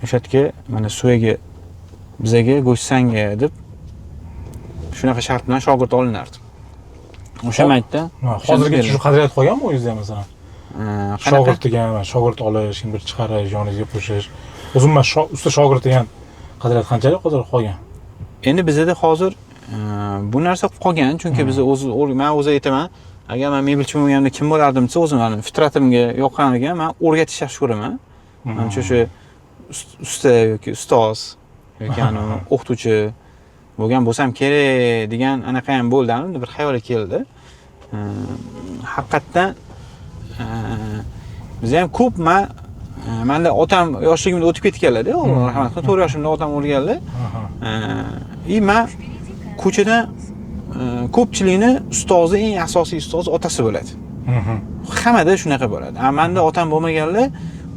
O'sha yerga mana suvaga bizaga go'sht sanga deb shunaqa shart bilan shogird olinardi. O'sha paytda Ha, hozirgacha shu qadriyat qolganmi o'zingizda ham masalan? Qanaqa? Shogird degan, mana shogird olish, kimdir chiqarish, yoningizga qo'shish. O'zim man usta shogird degan qadriyat qanchalik hozir qolgan? Endi bizada hozir bu narsa qolgan, chunki biz o'zi man o'zi aytaman, agar man mebelchi bo'lmaganimda kim bo'lardim desa, o'zim mani fitratimga yoqqan ekan, man o'rgatishni yaxshi ko'raman. Manimcha o'sha usta yoki ustoz yoki anavi o'qituvchi bo'lgan bo'lsam kerak degan anaqa ham bo'ldi, ana bir xayolga keldi. Haqiqatdan biz ham ko'p manda otam yoshligimda o'tib ketganlar-da, Alloh rahmat qilsin, 4 yoshimda otam o'lganlar. И man ko'chadan ko'pchilikni ustozi, eng asosiy ustozi otasi bo'ladi. Hammada shunaqa bo'ladi. A manda otam bo'lmaganlar,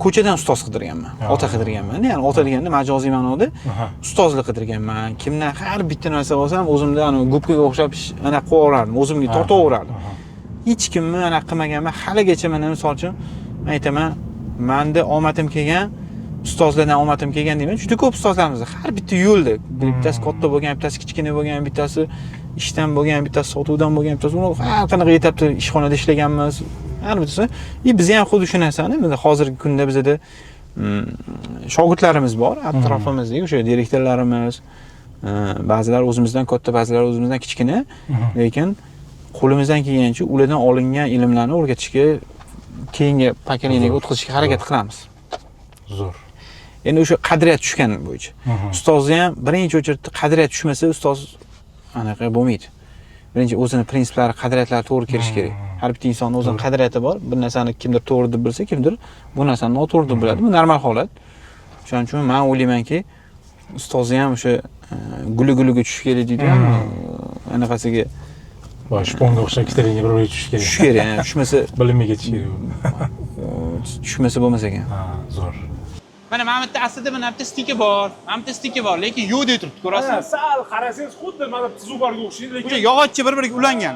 ko'chadan ustoz qidirganman, ota qidirganman. Ya'ni ota deganda majoziy ma'noda ustozlik qidirganman. Kimdan har bitta narsa olsam, o'zimda anavi gubkaga o'xshab anaqa qilaverardim, o'zimga tortaverardim. Hech kimni anaqa qilmaganman. Haligacha mana misol uchun men aytaman, manda omadim kelgan, ustozlardan omadim kelgan deyman. Juda ko'p ustozlarimiz bor. Har bitta yo'lda, bittasi katta bo'lgan, bittasi kichkina bo'lgan, bittasi ishdan bo'lgan, bittasi sotuvdan bo'lgan, bittasi har qanaqa etapda ishxonada ishlaganmiz. Har bittasi. И biz ham xuddi shu narsani biz hozirgi kunda bizada shogirdlarimiz bor, atrofimizdagi o'sha direktorlarimiz, ba'zilar o'zimizdan katta, ba'zilar o'zimizdan kichkina, lekin qo'limizdan kelgancha ulardan olingan ilmlarni o'rgatishga, keyingi поколение ga o'tkazishga harakat qilamiz. Zo'r. Endi o'sha qadriyat tushgan bo'yicha. Ustozni ham birinchi очередь da qadriyat tushmasa, ustoz anaqa bo'lmaydi. Birinchi o'zini prinsiplari, qadriyatlari to'g'ri kelishi kerak. Har bitta insonni o'zini qadriyati bor. Bir narsani kimdir to'g'ri deb bilsa, kimdir bu narsani noto'g'ri deb biladi. Bu normal holat. Shuning uchun men o'ylaymanki, ustozni ham o'sha guli guliga tushish kerak deydi, anaqasiga Voy, shponga o'xshab ikkita liniya bir-biriga tushishi kerak. Tushish kerak. Yani tushmasa Bilimga ketish kerak u. Tushmasa bo'lmas ekan. Ha, zo'r. Mana bu yerda aslida mana bu yerda стык i bor. Mana bu yerda стык i bor, lekin yo'q deb turibdi, ko'rasizmi? Sal qarasangiz, xuddi mana tuzuv borga o'xshaydi, lekin O'sha yog'ochchi bir-biriga ulangan.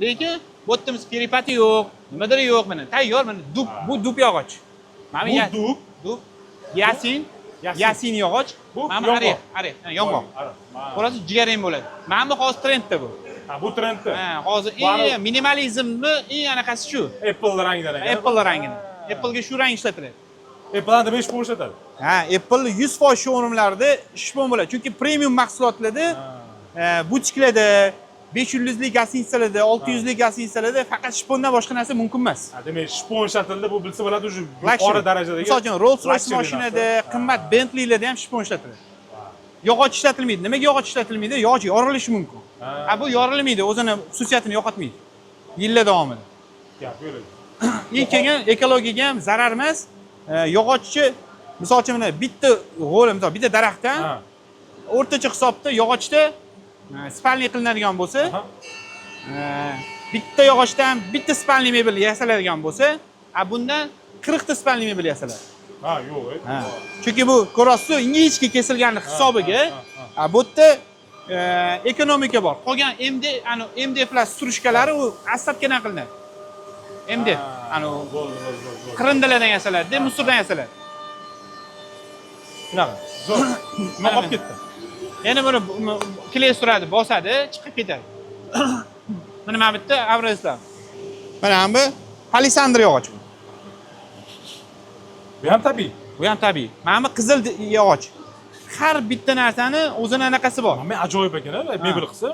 Lekin bu yerda biz перепад i yo'q, nimadir yo'q mana. Tayyor mana dub, bu dub yog'och. Mana Bu dub, dub, yasin, Yasin. Yasin yog'och. Bu Mana bu yong'oq. орех, орех, ha, yong'oq. Ko'rasiz, jigarrang bo'ladi. Mana bu hozir trendda bu. Ha, bu trendda. Ha, hozir Bu anavi- eng minimalizmni eng anaqasi shu. Apple rangidan ekan. Apple rangini. Applega shu rang ishlatiladi. Apple'dan demak shpon ishlatadi. Ha, Apple 100% showroomlarda shpon bo'ladi. Chunki premium mahsulotlarda, butiklarda, 5 yulduzli гостиница larda, 6 yulduzli гостиница larda faqat shpondan boshqa narsa mumkin emas. Ha, demak shpon ishlatildi, bu bilsa bo'ladi уже Luxury. yuqori darajadagi. Misol uchun Rolls Royce luxury mashinada, narsa. qimmat Bentleylarda ham shpon ishlatiladi. Yog'och ishlatilmaydi. Nimaga yog'och ishlatilmaydi? Yog'och yorilishi mumkin. Ha, bu yorilmaydi, o'zini xususiyatini yo'qotmaydi. Yillar davomida. Gap yo'q. И keyin ekologiyaga ham zarar emas. Yog'ochchi misol uchun mana bitta g'o'l, misol bitta daraxtdan o'rtacha hisobda yog'ochda спальный qilinadigan bo'lsa, bitta yog'ochdan bitta спальный mebel yasaladigan bo'lsa, a bundan 40 ta спальный mebel yasaladi. Ha, yo'q. Ha. Chunki bu ko'rasiz, ingichka kesilgani hisobiga, ha, ha. a bu yerda ekonomika bor. Qolgan MD, ani MDFlar стружка lari u остатка dan qilinadi. MDF, ani Bo'ldi, bo'ldi, bo'ldi, bo'ldi. qirindilardan yasaladi, мусор dan yasaladi. Shunaqa. Zo'r. Nima qolib ketdi? Yana buni клей suradi, bosadi, chiqib ketadi. Mana bu yerda образец lar. Mana bu palisandr yog'och bu. Bu ham tabiiy. Bu ham tabiiy. Mana bu qizil yog'och. Har bitta narsani o'zini anaqasi bor. Mana ajoyib ekan, a, mebel qilsa.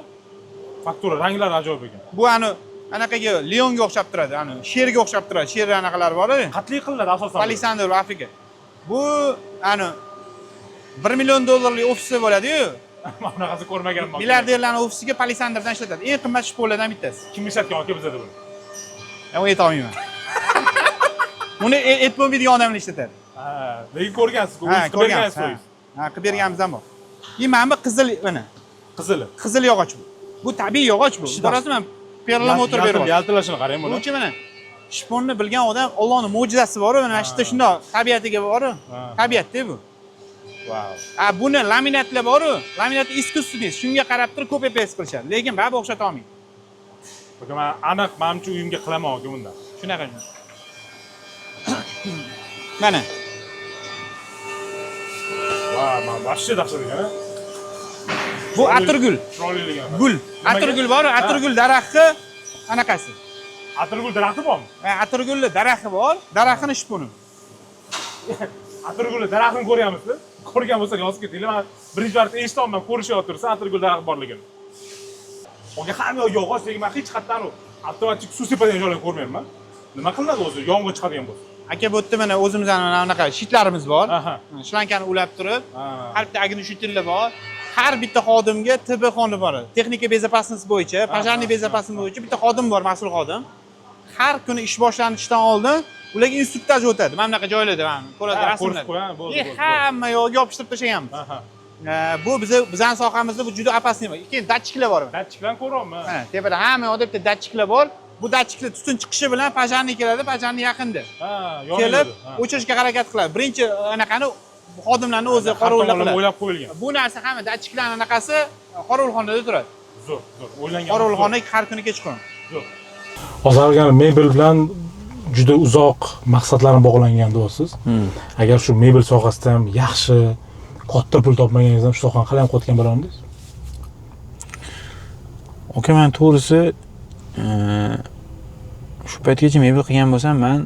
Faktura, ranglari ajoyib ekan. Bu ani anaqaga леон ga o'xshab turadi, ani sherga o'xshab turadi. Sher anaqalari bor. Qatli qilinadi asosan. Palisandr Afrika. Bu ani 1 million dollarlik ofisi bo'ladi-yu. Mana bunaqasi ko'rmaganman. Milliarderlarning ofisiga palisandrdan ishlatadi. Eng qimmat shponlardan bittasi. Kim ishlatgan aka bizada buni? Men uni ayta olmayman. Buni et bo'lmaydigan odamlar ishlatadi. Ha, lekin ko'rgansiz, Ha, o'zingiz qilib ko'rganmiz. bergansiz Ha, o'zingiz. ha, qilib berganimiz ham bor. И mana bu qizil mana Qizili. Qizil yog'och bu. Bu tabiiy yog'och bu. Ko'rasizmi? Perlamotr beryapti. Yaltirlashini qarang buni. Buchi mana shponni bilgan odam Allohning mo'jizasi bor, mana shu yerda shundoq tabiatiga bor. Tabiatda bu. Vau. A buni laminatlar boru, laminat искусственный, shunga qarab turib copy paste qilishadi. Lekin baribir o'xshata olmaydi. Aka, men aniq manimcha uyimga qilaman aka bundan. Shunaqa. Mana Va, man вообще dahshat ekan, a. Bu atirgul. Chiroyliligini. Gul. Nimaga? Atirgul bor, atirgul daraxti anaqasi. Atirgul daraxti bormi? Ha, atirgulni daraxti bor, daraxtini shponi. Atirgulni daraxtini ko'ryapmizmi? Ko'rgan bo'lsak yozib ketinglar. Men birinchi marta eshityapman, ko'rishyapti tursa atirgul daraxti borligini. Aka, hamma yoq yog'och, lekin men hech qayerdan u avtomatik suv sepadigan joylarni ko'rmayapman. Nima qilinadi o'zi yomg'ir chiqadigan bo'lsa? Aka, bu yerda mana o'zimizni mana bunaqa щит larimiz bor. Shlankani ulab turib, har bitta огнетушитель lar bor. Har bitta xodimga ТБ xona bor. Техника безопасности bo'yicha, пожарный безопасность bo'yicha bitta xodim bor, mas'ul xodim. Har kuni ish boshlanishidan oldin ularga instruktaj o'tadi. Mana bunaqa joylarda mana ko'radi Ha, rasmlarda. ko'rsatib qo'yadi, bo'ldi, И bo'ldi, hamma yog'iga yopishtirib tashlaganmiz. Bu biza bizani sohamizda bu juda опасный. Keyin datchiklar bor. Datchiklarni ko'ryapman. Mana tepada hamma yoqda bitta datchiklar bor. Bu datchiklar tutun chiqishi bilan пожарный keladi, пожарный yaqinda. Ha, Kelib yonadi. Ha. o'chirishga harakat qiladi. Birinchi anaqani xodimlarni o'zi Har qorovullar tomonlama qiladi. o'ylab qo'yilgan. Bu narsa hamma datchiklarni anaqasi qorovulxonada turadi. Zo'r, zo'r. O'ylangan. Qorovulxona har kuni kechqurun. Zo'r. Hozir mebel bilan juda uzoq maqsadlarim bog'langan deyapsiz. Agar shu mebel sohasida ham yaxshi katta pul topmaganingizda ham shu sohani qalay ham qilayotgan bo'lardingiz? Aka, man to'g'risi, shu paytgacha mebel qilgan bo'lsam, man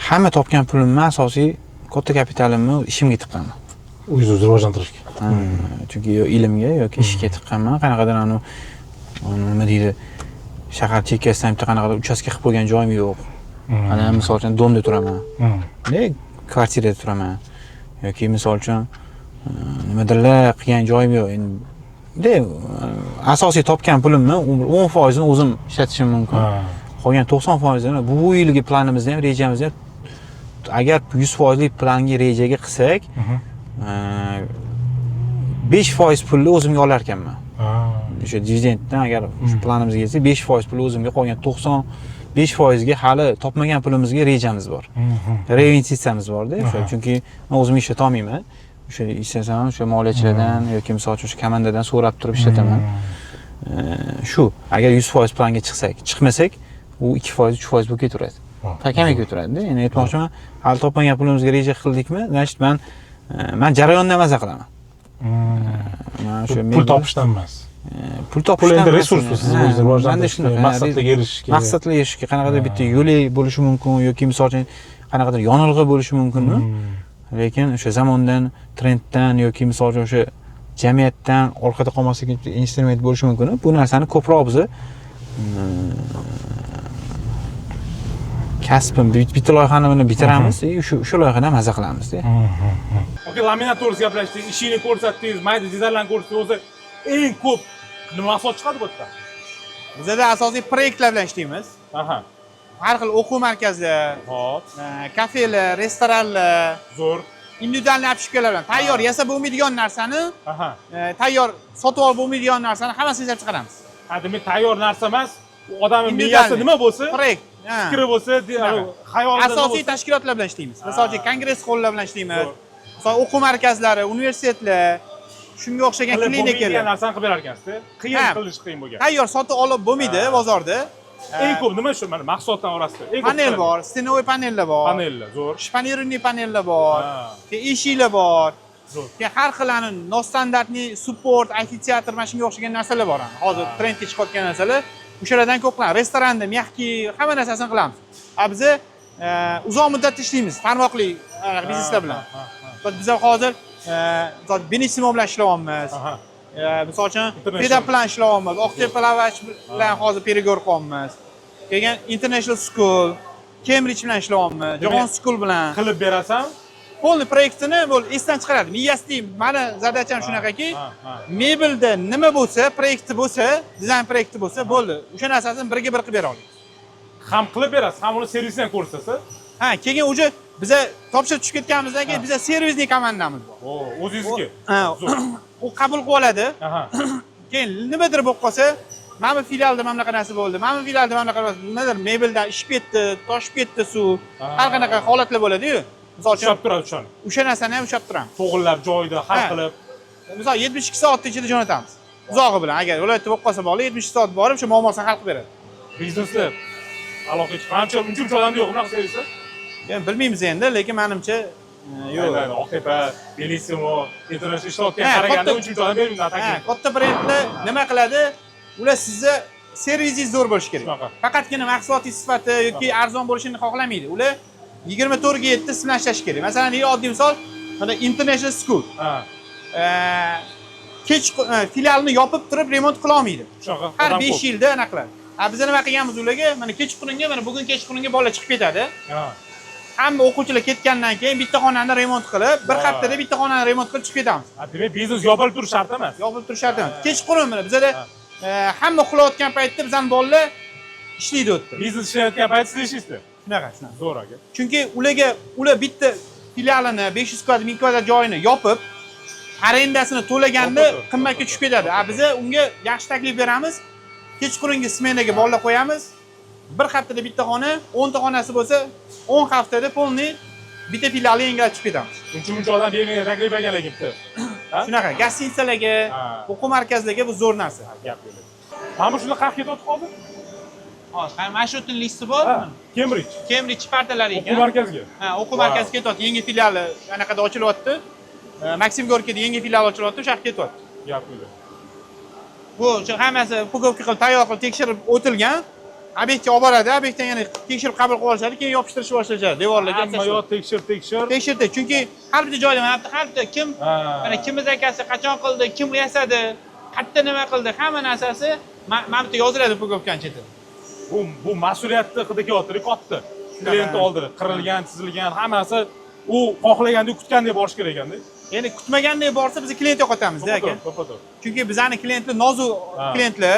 hamma topgan pulimni, asosiy katta kapitalimni ishimga tiqqanman. O'zingizni rivojlantirishga. Ha, chunki yo ilmga yoki ishga tiqqanman. Qanaqadir anavi nima deydi, shahar chekkasidan bitta qanaqadir uchastka qilib qo'ygan joyim yo'q. Ana, misol uchun, дом da turaman, ne kvartirada turaman yoki misol uchun nimadirlar qilgan joyim yo'q endi. Asosiy topgan pulimni 10%ini o'zim ishlatishim mumkin, qolgan 90%ini bu yilgi planimizda ham, rejamizda ham, agar 100%lik planga, rejaga qilsak, 5% pulni o'zimga olar ekanman. O'sha dividenddan, agar shu planimizga kelsa, 5% puli o'zimga, qolgan 95%ga hali topmagan pulimizga rejamiz bor, reinvestitsiyamiz borda o'sha. Chunki man o'zim ishlatolmayman, o'sha ishlasam ham o'sha moliyachilardan yoki misol uchun o'sha komandadan so'rab turib ishlataman. Shu agar 100% planga chiqsak, chiqmasak, u 2%, 3% bo'lib ketaveradi, kamayib ketaveradida. Endi aytmoqchiman, hali topmagan pulimizga reja qildikmi, значит, man jarayondan maza qilaman. Man o'sha Pul topishdan emas. Pul Pul topishdan endi emas. resurs, siz Ha, o'zingizni manda rivojlantirishga, shunaqa, maqsadlarga erishishga. Maqsadlarga erishishga qanaqadir bitta yo'li bo'lishi mumkin yoki misol uchun qanaqadir yonilg'i bo'lishi mumkin, lekin o'sha zamondan, trenddan yoki misol uchun o'sha jamiyatdan orqada qolmaslik uchun instrument bo'lishi mumkin. Bu narsani ko'proq biza kasbim bitta loyihani buni bitiramiz и shu loyihadan maza qilamizda. Aka, laminat to'g'risida gaplashdik, ishingni ko'rsatdingiz, mayda detallarni ko'rsatdingiz. O'zi eng ko'p nima mahsulot chiqadi bu yerda? Bizada asosiy proyektlar bilan ishlaymiz. Har xil o'quv markazlar, kafelar, restoranlar, Zo'r. Индивидуальный обшивка lar bilan tayyor yasab bo'lmaydigan narsani, tayyor sotib olib bo'lmaydigan narsani hammasini ishlab chiqaramiz. Ha, demak, tayyor narsa emas, u odamning Индивидуальный. miyasi nima bo'lsa, Proyekt. Ha. fikri bo'lsa, Shunaqa. xayolida nima Asosiy bo'lsa. tashkilotlar bilan ishlaymiz. Misol uchun, kongress hollar bilan ishlaymiz. Zo'r. Misol, o'quv markazlari, universitetlar, shunga o'xshagan Qilib bo'lmaydigan klinikalar. narsani qilib berar ekansizda. Qiyin, qilish qiyin bo'lgan. Tayyor sotib olib bo'lmaydi bozorda. Eng ko'p nima shu mana mahsulotlar orasida? Eng ko'p Panel chiqadi? bor, стеновой panellar bor. Panellar, zo'r. Шпонированный panellar bor. Keyin eshiklar bor. Zo'r. Keyin har xil ani ностандартный suport, amfiteatr, mana shunga o'xshagan narsalar bor. Ani. Hozir trendga chiqayotgan narsalar. O'shalardan ko'p qilamiz. Restoranda мягкий hamma narsasini qilamiz. A biza uzoq muddatda ishlaymiz tarmoqli anaqa bizneslar bilan. Ha, ha, Biz hozir misol Benissimo bilan ishlayapmiz. Misol uchun, International. Pedap bilan ishlayapmiz. Oqtepa Lavash bilan hozir переговор qilyapmiz. Keyin International School, Cambridge bilan ishlayapmiz. Jahon School bilan. Qilib berasan. Полный proyektini bo'l esdan chiqaradi. Miyasida mani задача m shunaqaki, ha, ha. mebelda nima bo'lsa, proyekti bo'lsa, dizayn proyekti bo'lsa, bo'ldi. O'sha narsasini birga bir qilib bera olamiz. Ham qilib berasiz, ham uni servisini ham ko'rsatasiz. Ha, keyin уже biza topshirib tushib ketganimizdan keyin biza сервисный komandamiz bor. O, o'zingizniki. Ha, Zo'r. u qabul qilib oladi. Keyin nimadir bo'lib qolsa, mana bu filialda mana bunaqa narsa bo'ldi, mana bu filialda mana bunaqa narsa, nimadir mebeldan ishib ketdi, toshib ketdi suv, har qanaqa holatlar bo'ladi-yu. Misol uchun, Ushlab turadi o'shani. O'sha narsani ham ushlab turamiz. To'g'irlab joyida hal qilib. Misol, 72 soatni ichida jo'natamiz. Uzog'i bilan, agar viloyatda bo'lib qolsa, bog'liq 72 soat borib shu muammosini hal qilib beradi. Biznesda aloqa chiqib, ancha uncha muncha odamda yo'q bunaqa servisi. Endi bilmaymiz endi, lekin manimcha yo'q. Yo'q. Oqtepa, Bellissimo, International ishlayotgan qaraganda uncha muncha odam bermaydi. Katta brendlar nima qiladi? Ular sizni servisingiz zo'r bo'lishi kerak. Shunaqa. Faqatgina mahsulotingiz sifati yoki arzon bo'lishini xohlamaydi. Ular 24 ga 7 siz bilan ishlashi kerak. Masalan, deylik, oddiy misol, mana International School. Kech filialni yopib turib remont qila olmaydi. Shunaqa. Har Odam 5 ko'p. yilda anaqa qiladi. A biz nima qilganmiz ularga? Mana kechqurunga, mana bugun kechqurunga bola chiqib ketadi. Hamma o'quvchilar ketgandan keyin bitta xonani remont qilib, bir haftada bitta xonani remont qilib chiqib ketamiz. Ha, demak, biznes yopilib turishi shart emas. Yopilib turishi shart emas. Kechqurun mana bizada hamma uxlayotgan paytda bizani bolalar ishlaydi u yerda. Biznes ishlayotgan payt siz ishlaysiz. Shunaqa, shunaqa. Zo'r, aka. Chunki ularga ular bitta filialini 500 kvadrat, 1000 kvadrat joyini yopib, arendasini to'laganda To'g'ri, qimmatga tushib ketadi. A biza unga yaxshi taklif beramiz. Kechqurungi smenaga bolalar qo'yamiz. Bir haftada bitta xona, 10 ta xonasi bo'lsa, 10 haftada полный bitta filialni yangilab chiqib ketamiz. Uncha muncha odam bermagan taklif ekan lekin bitta. Ha? Shunaqa гостиница larga, o'quv markazlariga bu zo'r narsa. Ha, gap yo'q. Mana bu shuni qayerga ketyapti hozir? Hozir mana shu yerda listi bor. Ha, Cambridge. Cambridge partalari O'quv ekan. markaziga. Ha, o'quv markazi ketyapti. Yangi filiali anaqada ochilyapti. Maksim Gorkiyda yangi filial ochilyapti, o'sha yoqqa ketyapti. Gap yo'q. Bu o'sha hammasi упаковка qilib, tayyor qilib tekshirib o'tilgan. Obyektga olib boradi, obyektdan yana tekshirib qabul qilib olishadi, keyin yopishtirishni boshlashadi devorlarga. Hamma yoq tekshir, tekshir. Tekshirdi, chunki har bitta joyda mana bu har bitta kim mana kimni zakasi qachon qildi, kim yasadi, qayerda nima qildi, hamma narsasi mana bu yerda yoziladi упаковка ni chetida. Bu mas'uliyatni hidi kelyapti, katta. Klient oldida qirilgan, chizilgan hammasi u xohlagandek, kutgandek borish kerak ekanda. Ya'ni kutmagandek borsa biz klient yo'qotamiz-da aka. To'ppa-to'g'ri. Chunki bizani klientlar nozik klientlar,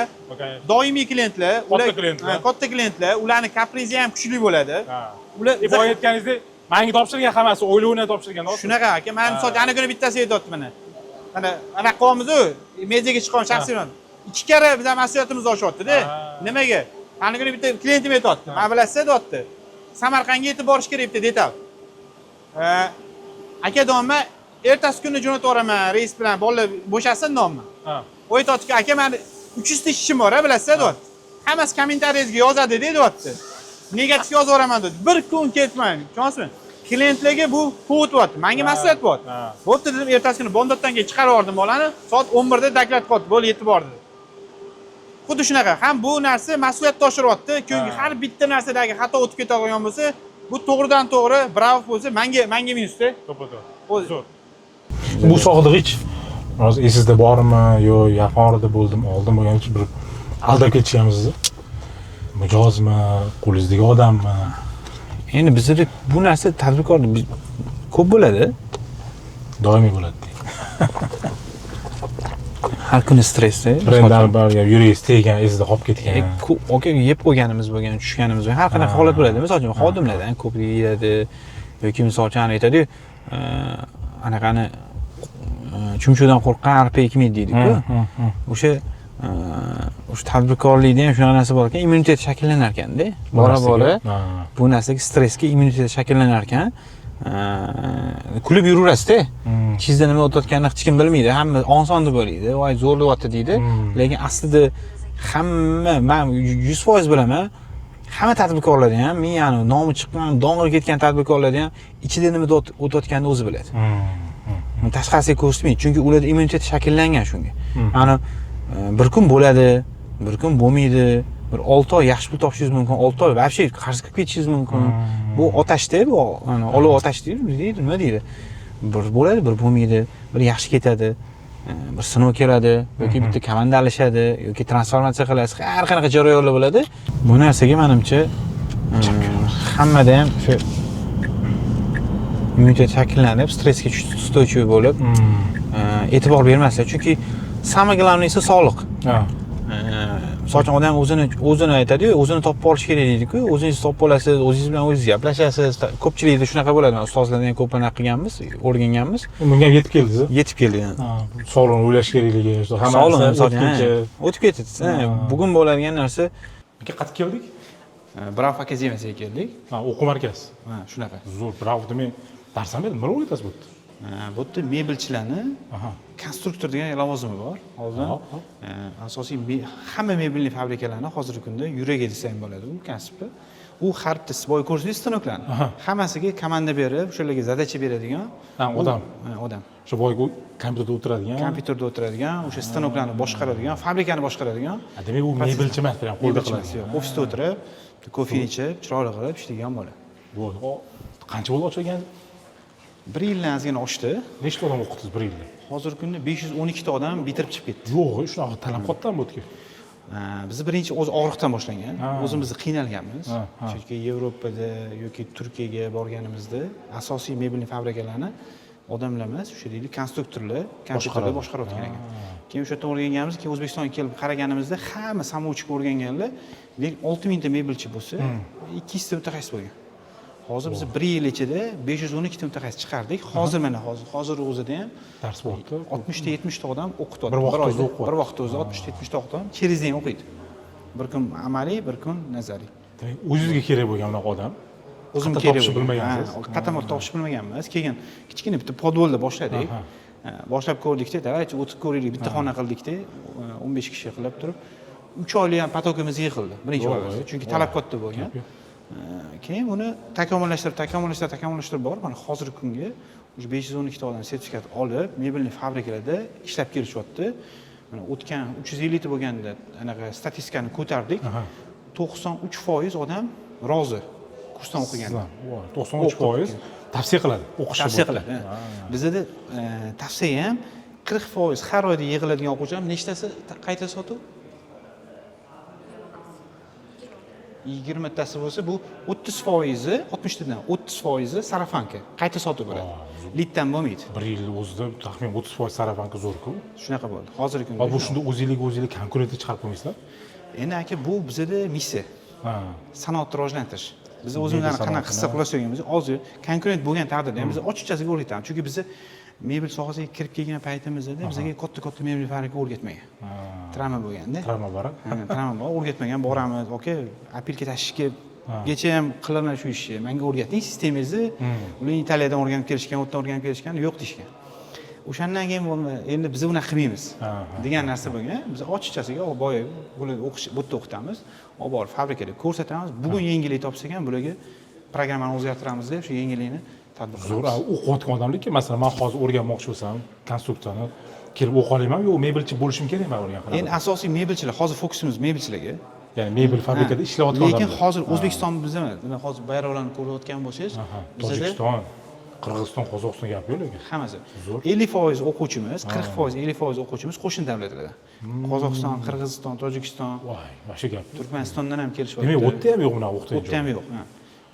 doimiy klientlar, Katta klientlar. Ha, katta klientlar, ularni kaprizi ham kuchli bo'ladi. Ular Boya aytganingizdek, manga topshirgan hammasi o'ylovini topshirgan. Shunaqa aka, mana misol ana kuni bittasi aytyapti mana. Mana anaqa qilyapmiz-u, mediaga chiqqan shaxsiy bilan. 2 karra bizning mas'uliyatimiz oshyapti-da. Nimaga? Ana kuni bitta klientim aytyapti. Mana bilasiz deyapti. Samarqandga yetib borish kerak bitta detal. Aka domma, ertasi kuni jo'natib yuboraman reys bilan, bolalar bo'shasin domma. U aytyaptiki, aka mani 300 ta ishim bor, bilasiz deyapti. Hammasi kommentariyangizga yozadi deyapti. Negativ yozib yuboraman dedi. Bir kun ketmang, tushunasizmi? Klientlarga bu повод bo'lyapti. Menga mas'uliyat bo'lyapti. Bo'pti dedim, ertasi kuni bomdoddan keyin chiqarib yubordim bolani. Soat 11 da доклад qilyapti, bo'ldi yetib bordi. Xuddi shunaqa. Ham bu narsa mas'uliyatni oshiryapti. Chunki har bitta narsadagi xato o'tib ketadigan bo'lsa, bu to'g'ridan to'g'ri bravo bo'lsa, menga minusda. To'ppa-to'g'ri. Zo'r. Bu sohada hech hozir esingizda bormi yo yaqin orada bo'ldim, oldin bo'lgan hech bir aldab ketishganmi sizni? Mijozmi, qo'lingizdagi odammi? Endi bizda bu narsa tadbirkorda ko'p bo'ladi. Doimiy bo'ladi. Har kuni stressda. Brendlar bor, yuragingiz teggan, esingizda qolib ketgan. Aka yeb qo'yganimiz bo'lgan, tushganimiz bo'lgan, har qanaqa holat bo'ladi. Misol uchun xodimlardan ko'p deyiladi yoki misol uchun aytadi-yu, anaqani chumchuqdan qo'rqqan arpa ekmaydi deydi-ku. O'sha o'sha tadbirkorlikda ham shunaqa narsa bor ekan, immunitet shakllanar ekanda. Bora bora bu narsaga, stressga immunitet shakllanar ekan. Kulib yuraverasizda. Ichingizda nima o'tayotganini hech kim bilmaydi. Hamma oson deb o'ylaydi. Voy zo'rlayapti deydi. Lekin aslida hamma, men 100% bilaman, hamma tadbirkorlarda ham, men ya'ni nomi chiqqan, dong'ir ketgan tadbirkorlarda ham ichida nima o'tayotganini o'zi biladi. Tashqarisiga ko'rsatmaydi, chunki ularda immunitet shakllangan shunga. Ya'ni bir kun bo'ladi, bir kun bo'lmaydi. Bir 6 oy yaxshi pul topishingiz mumkin, 6 oy вообще qarz qilib ketishingiz mumkin. Bu otashda, bu ana olov otash deydi, deydi, nima deydi? Bir bo'ladi, bir bo'lmaydi, bir yaxshi ketadi, bir sinov keladi yoki bitta komanda alishadi yoki transformatsiya qilasiz. Har qanaqa jarayonlar bo'ladi. Bu narsaga menimcha hammada ham shu immunitet shakllanib, stressga устойчивый bo'lib, e'tibor bermaslik. Chunki самое главное sog'liq. Misol uchun odam o'zini aytadi-yu, o'zini topib olish kerak deydi-ku. O'zingiz topib olasiz, o'zingiz bilan o'zingiz gaplashasiz. Ko'pchilikda shunaqa bo'ladi. Mana ustozlardan ham ko'p anaqa qilganmiz, o'rganganmiz. Bunga ham yetib keldingiz? Yetib keldik. Sog'lig'ini o'ylash kerakligi, hamma Sog'lig'ini narsa misol uchun, o'tkinchi. O'tib ketdi. Bugun bo'ladigan narsa. Aka, qayerga keldik? Bravo akademiyasiga keldik. Ha, o'quv markazi. Ha, shunaqa. Zo'r, Bravo men dars ham berdim. Nima o'rgatasiz bu yerda? Bu yerda mebelchilarni konstruktor degan lavozimi bor. Oldin Hop, hop. Asosiy hamma mebelli fabrikalarni hozirgi kunda yuragi desa ham bo'ladi u kasbni. U har bitta boy ko'rsangiz stanoklarni hammasiga komanda berib, o'shalarga задача beradigan odam. Ha, odam. O'sha boyagi kompyuterda o'tiradigan. Kompyuterda o'tiradigan, o'sha stanoklarni boshqaradigan, fabrikani boshqaradigan. Ha, demak u mebelchi emas, prям qo'lda Mebelchi emas, qiladigan. yo'q. Ofisda o'tirib, kofe ichib, chiroyli qilib ishlaydigan bola. Bo'ldi. Qancha bo'ldi ochilgan? Bir yildan ozgina oshdi. Nechta odam o'qitdingiz bir yilda? Hozirgi kunda 512 ta odam bitirib chiqib ketdi. Yo'q, shunaqa talab kattami bu yerga? Biz birinchi o'zi og'riqdan boshlangan. O'zimiz qiynalganmiz. Ha, ha. Chunki Yevropada yoki Turkiyaga borganimizda asosiy mebelniy fabrikalarni odamlar emas, o'sha deylik konstruktorlar kompyuterda boshqarayotgan ekan. Keyin o'sha yerdan o'rganganmiz, keyin O'zbekistonga kelib qaraganimizda hamma самоучка o'rganganlar, deylik 6000 ta mebelchi bo'lsa, 200 ta mutaxassis bo'lgan. Hozir biz bir yil ichida 512 ta mutaxassis chiqardik. Hozir mana hozir o'zida ham Dars bo'lyapti. 60 ta 70 ta odam o'qityapti. Bir vaqtda oyda, o'zida o'qiyapti. Bir vaqtda o'zida 60 ta 70 ta odam через день o'qiydi. Bir kun amaliy, bir kun nazariy. Demak, o'zingizga kerak bo'lgan unaqa odam. O'zim Qayerdan kerak topishni bo'lgan. bilmagansiz. Ha, qayerdan topishni bilmaganmiz. Keyin kichkina bitta podvolda boshladik. Ha, boshlab ko'rdikda, давайте o'tib ko'raylik, bitta xona qildikda, 15 kishi qilib turib, 3 oylik ham поток imiz yig'ildi birinchi oyda. Chunki talab katta bo'lgan. Keyin uni takomillashtirib, takomillashtirib, takomillashtirib borib, mana hozirgi kunga уже 512 ta odam sertifikat olib, mebelniy fabrikalarda ishlab kelishyapti. Mana o'tgan 350 ta bo'lganda anaqa statistikani ko'tardik. 93% odam rozi kursdan o'qiganda. Voy, 93% tavsiya qiladi o'qishni. Tavsiya qiladi. Ha. Bizada tavsiya ham 40% har oyda yig'iladigan o'quvchilar nechtasi qayta sotuv? 20 tasi bo'lsa, bu 30%, 60 tadan 30% сарафанка, qayta sotib bo'ladi. Litdan bo'lmaydi. Bir yil o'zida taxminan 30% сарафанка zo'r-ku. Shunaqa bo'ldi. Hozirgi kunda. Va bu shunda o'zingizga o'zingiz konkurentni chiqarib qo'ymaysizlar? Endi aka, bu bizada missiya. Sanoatni rivojlantirish. Biz o'zimizdan qanaqa hissa qilsak, hozir konkurent bo'lgan taqdirda ham biz ochiqchasiga o'rgatamiz. Chunki biz mebel sohasiga kirib kelgan paytimizda bizga katta-katta mebel fabrika o'rgatmagan. Travma bo'lganda. Travma bor. Travma bor, o'rgatmagan, boramiz, aka, apelka tashishga kecha ham qilaman shu ishni. Menga o'rgating sistemangizni. Ular Italiyadan o'rganib kelishgan, u yerdan o'rganib kelishgan, yo'q deyishgan. O'shandan keyin bo'lma, endi biz unaqa qilmaymiz degan narsa bo'lgan. Biz ochiqchasiga boya bular o'qish, bu yerda o'qitamiz, olib borib fabrikada ko'rsatamiz. Bugun yangilik topsak ham bularga programmani o'zgartiramiz deb shu yangilikni tatbiq qilamiz. Zo'r, o'qiyotgan odamlikka, masalan, men hozir o'rganmoqchi bo'lsam, konstruksiyani kelib o'qiy olamanmi yo mebelchi bo'lishim kerakmi o'rgan qanaqa? Endi asosiy mebelchilar, hozir fokusimiz mebelchilarga. Ya'ni mebel fabrikada ishlayotgan odamlar. Lekin hozir O'zbekiston biz emas, nima hozir bayroqlarni ko'rayotgan bo'lsangiz, Tojikiston, Qirg'iziston, Qozog'iston gap yo'q lekin. Hammasi. Zo'r. 50% o'quvchimiz, 40%, 50% o'quvchimiz qo'shni davlatlardan. Qozog'iston, Qirg'iziston, Tojikiston, Voy, mana shu gap. Turkmanistondan ham kelishyapti. Demak, u yerda ham yo'q bunaqa o'qitadigan U yerda ham yo'q.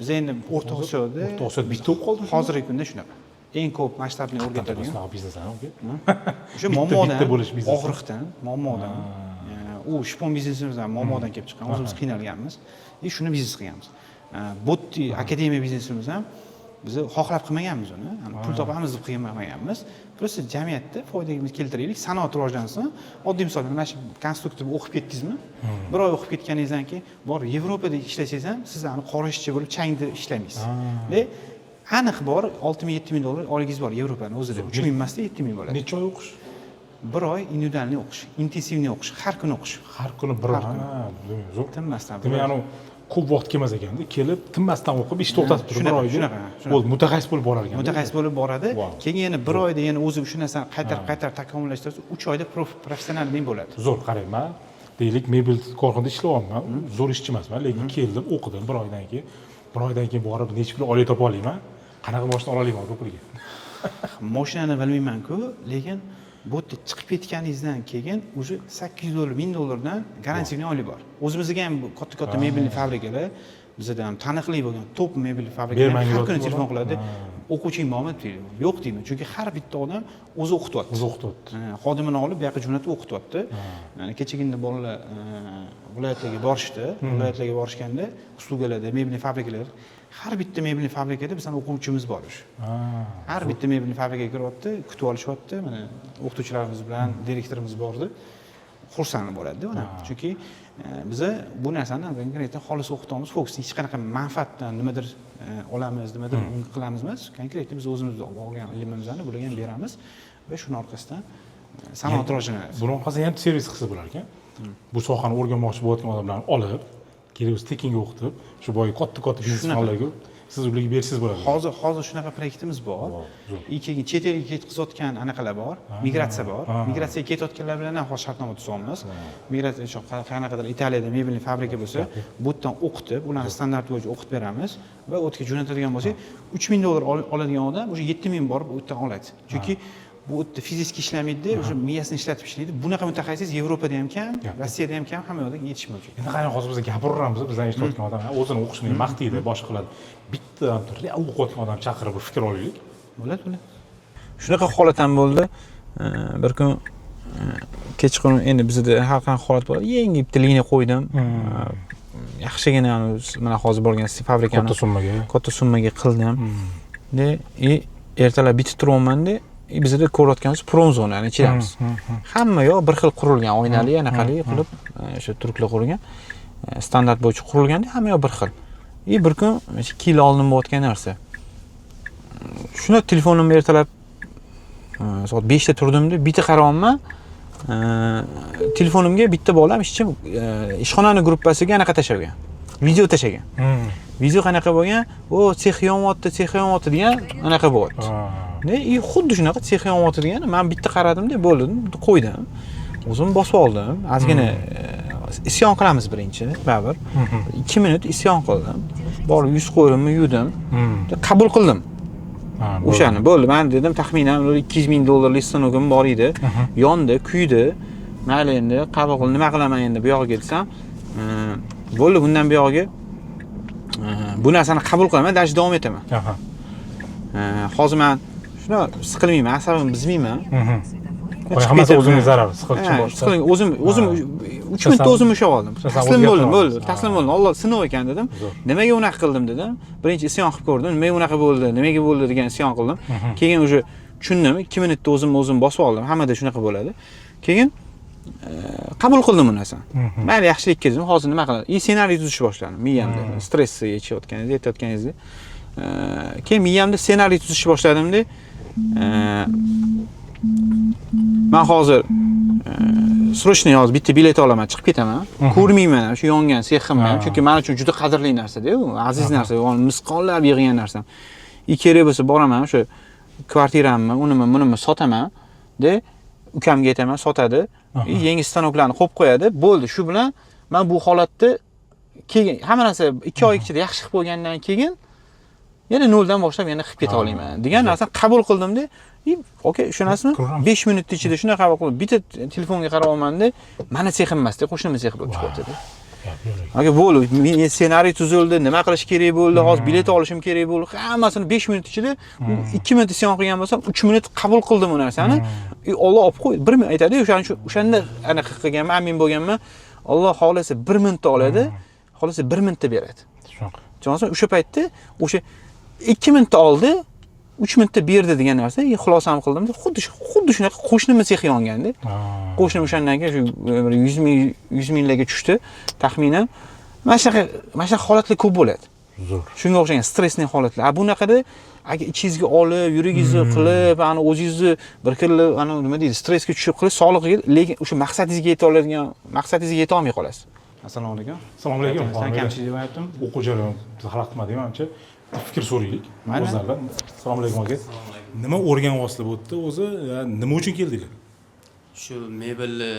Biz endi O'rta Osiyoda, O'rta Osiyoda bitta o'qib qoldi. Hozirgi kunda shunaqa. Eng ko'p masshtabni o'rgatadigan. Shunaqa bizneslarni o'qib. O'sha Bitta muammodan, bo'lish biznesi. Og'riqdan, muammodan. U shpon biznesimiz ham muammodan kelib chiqqan. O'zimiz qiynalganmiz. И shuni biznes qilganmiz. Botti akademiya biznesimiz ham biz xohlab qilmaganmiz uni. Pul topamiz deb qilmaganmiz. Просто jamiyatda foydamiz keltiraylik, sanoat rivojlansin. Oddiy misol, mana shu konstruktor o'qib ketdingizmi? Bir oy o'qib ketganingizdan keyin bor Yevropada ishlasangiz ham siz ani qora ishchi bo'lib changda ishlamaysiz. Ve aniq bor 6 ming, 7 ming dollar oyligingiz bor Yevropani o'zida. 3 ming emasda 7 ming bo'ladi. Necha oy o'qish? Bir oy individualniy o'qish, intensivniy o'qish, har kuni o'qish. Har kuni bir oy. Zo'r. Tinmasdan. Demak, anu ko'p vaqt kelmas ekanda, kelib tinmasdan o'qib, ish to'xtatib turib bir oyga. Shunaqa. Bo'ldi, mutaxassis bo'lib borar ekan. Mutaxassis bo'lib boradi. Keyin yana bir oyda yana o'zi shu narsani qaytarib takomillashtirsa, 3 oyda professionallik bo'ladi. Zo'r, qarang, men deylik mebel korxonada ishlayapman, zo'r ishchi emasman, lekin keldim, o'qidim bir oydan keyin. Bir oydan keyin borib necha pul oylik topa olaman? Qanaqa mashina ola olaman bu pulga? Mashinani bilmayman-ku, lekin bu yerda chiqib ketganingizdan keyin уже $800, 1000 dollardan garantiyali oylik bor. O'zimizga ham katta-katta mebel fabrikalar, bizada ham taniqli bo'lgan top mebel fabrikalar har kuni telefon qiladi. O'quvching bormi deydi. Yo'q deyman, chunki har bitta odam o'zi o'qityapti. O'zi o'qityapti. Xodimini olib bu yoqqa jo'natib o'qityapti. Mana kechagina bolalar viloyatlarga borishdi. Viloyatlarga borishganda uslugalarda, mebel fabrikalar, har bitta mebel fabrikada bizning o'quvchimiz bor o'sha. Har bitta mebel fabrikaga kiryapti, kutib olishyapti. Mana o'qituvchilarimiz bilan direktorimiz bordi. Xursand bo'ladi-da odam. Chunki biza bu narsani konkretно xolis o'qitamiz, fokus hech qanaqa manfaatdan nimadir olamiz, nimadir qilamiz emas. Konkretно biz o'zimiz olgan ilmimizni bularga ham beramiz va shuni orqasidan sanoat rivojlanadi. Buni orqasidan ham servis qilsa bo'lar ekan. Bu sohani o'rganmoqchi bo'layotgan odamlarni olib, kerak bo'lsa tekinga o'qitib, shu boyagi katta-katta biznesmenlarga siz ularga bersangiz bo'ladi. Hozir shunaqa proyektimiz bor. Keyin chet elga ketkazayotgan anaqalar bor, migratsiya bor. Migratsiyaga ketayotganlar bilan ham hozir shartnoma tuzyapmiz. Migratsiya shu qanaqadir Italiyada mebelniy fabrika bo'lsa, bu yerdan o'qitib, ularni standart bo'yicha o'qitib beramiz va u yerga jo'natadigan bo'lsak, 3000 dollar oladigan odam o'sha 7000 borib u yerdan oladi. Chunki bu yerda fizik ishlamaydi, o'sha miyasini ishlatib ishlaydi. Bunaqa mutaxassis Yevropada ham kam, Rossiyada ham kam, hamma yoqda yetishmaydi. Endi qarang, hozir biz gapiraveramiz, bizdan eshitayotgan odam o'zini o'qishini maqtaydi, boshqa qiladi. Bitta real o'qiyotgan odam chaqirib bir fikr olaylik. Bo'ladi, bo'ladi. Shunaqa holat ham bo'ldi. Bir kun kechqurun endi bizda har qanday holat bo'ladi. Yangi bitta liniya qo'ydim. Yaxshigina mana hozir borgan fabrikani katta summaga katta summaga qildim. De, ertalab bitib turyapman-da. Bizada ko'rayotganimiz promzonani ichidamiz. Hamma yoq bir xil qurilgan, oynali, anaqali qilib, o'sha turklar qurgan. Standart bo'yicha qurilganda hamma yoq bir xil. И bir kun 2 yil oldin bo'layotgan narsa. Shuni telefonimni ertalab soat 5 da turdimda, bitta qarayapman. Telefonimga bitta bolam ishchi ishxonani gruppasiga anaqa tashlagan. Video tashlagan. Video qanaqa bo'lgan? O, sex yonyapti, sex yonyapti degan anaqa bo'lyapti. Ne, и xuddi shunaqa sex yonyapti degani, men bitta qaradimda, bo'ldi, qo'ydim. O'zim bosib oldim. Ozgina isyon qilamiz birinchi, baribir. 2 minut isyon qildim. Borib yuz qo'limni yuvdim. Qabul qildim. O'shani bo'ldi. Men dedim, taxminan 200 ming dollarlik stanogim bor edi. Yondi, kuydi. Mayli endi qabul qil, nima qilaman endi bu yog'iga desam, bo'ldi, bundan buyog'iga bu narsani qabul qilaman, dash davom etaman. Hozir men shuni siqilmayman, asabimni buzmayman. Hammasi o'zingga zarar, siqilishni boshqa. Siqiling, o'zim 3 minutda o'zim ushlab oldim. Taslim bo'ldim, bo'ldi. Taslim bo'ldim. Alloh sinov ekan dedim. Nimaga unaqa qildim dedim. Birinchi isyon qilib ko'rdim. Nimaga unaqa bo'ldi, nimaga bo'ldi degan isyon qildim. Keyin уже tushundim. 2 minutda o'zim bosib oldim. Hammada shunaqa bo'ladi. Keyin qabul qildim bu narsani. Mayli, yaxshilikka dedim. Hozir nima qilaman? И ssenariy tuzishni boshladim miyamda. Stressni yechayotganingizda, aytayotganingizda. Keyin miyamda ssenariy tuzishni boshladimda. Men hozir срочно hozir bitta bilet olaman, chiqib ketaman. Ko'rmayman ham shu yongan seximni ham, chunki men uchun juda qadrli narsa-da u, aziz narsa, misqollab yig'gan narsam. И kerak bo'lsa boraman, o'sha kvartiramni, unimi, bunimi sotaman de, ukamga aytaman, sotadi. Yangi stanoklarni qo'yib qo'yadi. Bo'ldi, shu bilan men bu holatda keyin hamma narsa 2 oy ichida yaxshi qilib qo'ygandan keyin yana noldan boshlab yana qilib keta olaman degan narsani qabul qildimda. Okey, ishonasizmi? 5 minut ichida shunday qabul qildim. Bitta telefonga qarayapman-da, mani sexim emas-da, qo'shnimni sexi bo'lib chiqyapti-da. Aka, bo'ldi, ssenariy tuzildi, nima qilish kerak bo'ldi, hozir bilet olishim kerak bo'ldi. Hammasini 5 minut ichida 2 minut isyon qilgan bo'lsam, 3 minut qabul qildim u narsani. Alloh olib qo'ydi. 1 minut aytadi, o'shaning uchun o'shanda anaqa qilganman, amin bo'lganman. Alloh xohlasa 1 minutda oladi, xohlasa 1 minutda beradi. Tushunasizmi? O'sha paytda o'sha 2 minutda oldi, 3 minutda berdi degan narsa, xulosam qildimda, xuddi shunaqa qo'shnimni sexi yonganda. Qo'shnim o'shandan keyin shu bir 100 minglarga tushdi taxminan. Mana shunaqa holatlar ko'p bo'ladi. Zo'r. Shunga o'xshagan stressli holatlar. A bunaqada agar ichingizga olib, yuragingizni qilib, ana o'zingizni bir xil ana nima deydi, stressga tushib qilib, sog'lig'ingiz, lekin o'sha maqsadingizga yeta oladigan, maqsadingizga yeta olmay qolasiz. Assalomu alaykum. Assalomu alaykum. Sen kamchilik deyaptim. O'quv jarayoni xalaqit qilmadi manimcha. Fikr so'raylik o'zlaridan. Assalomu alaykum aka. Nima o'rganyapsizlar bu yerda o'zi? Nima uchun keldinglar? Shu mebelni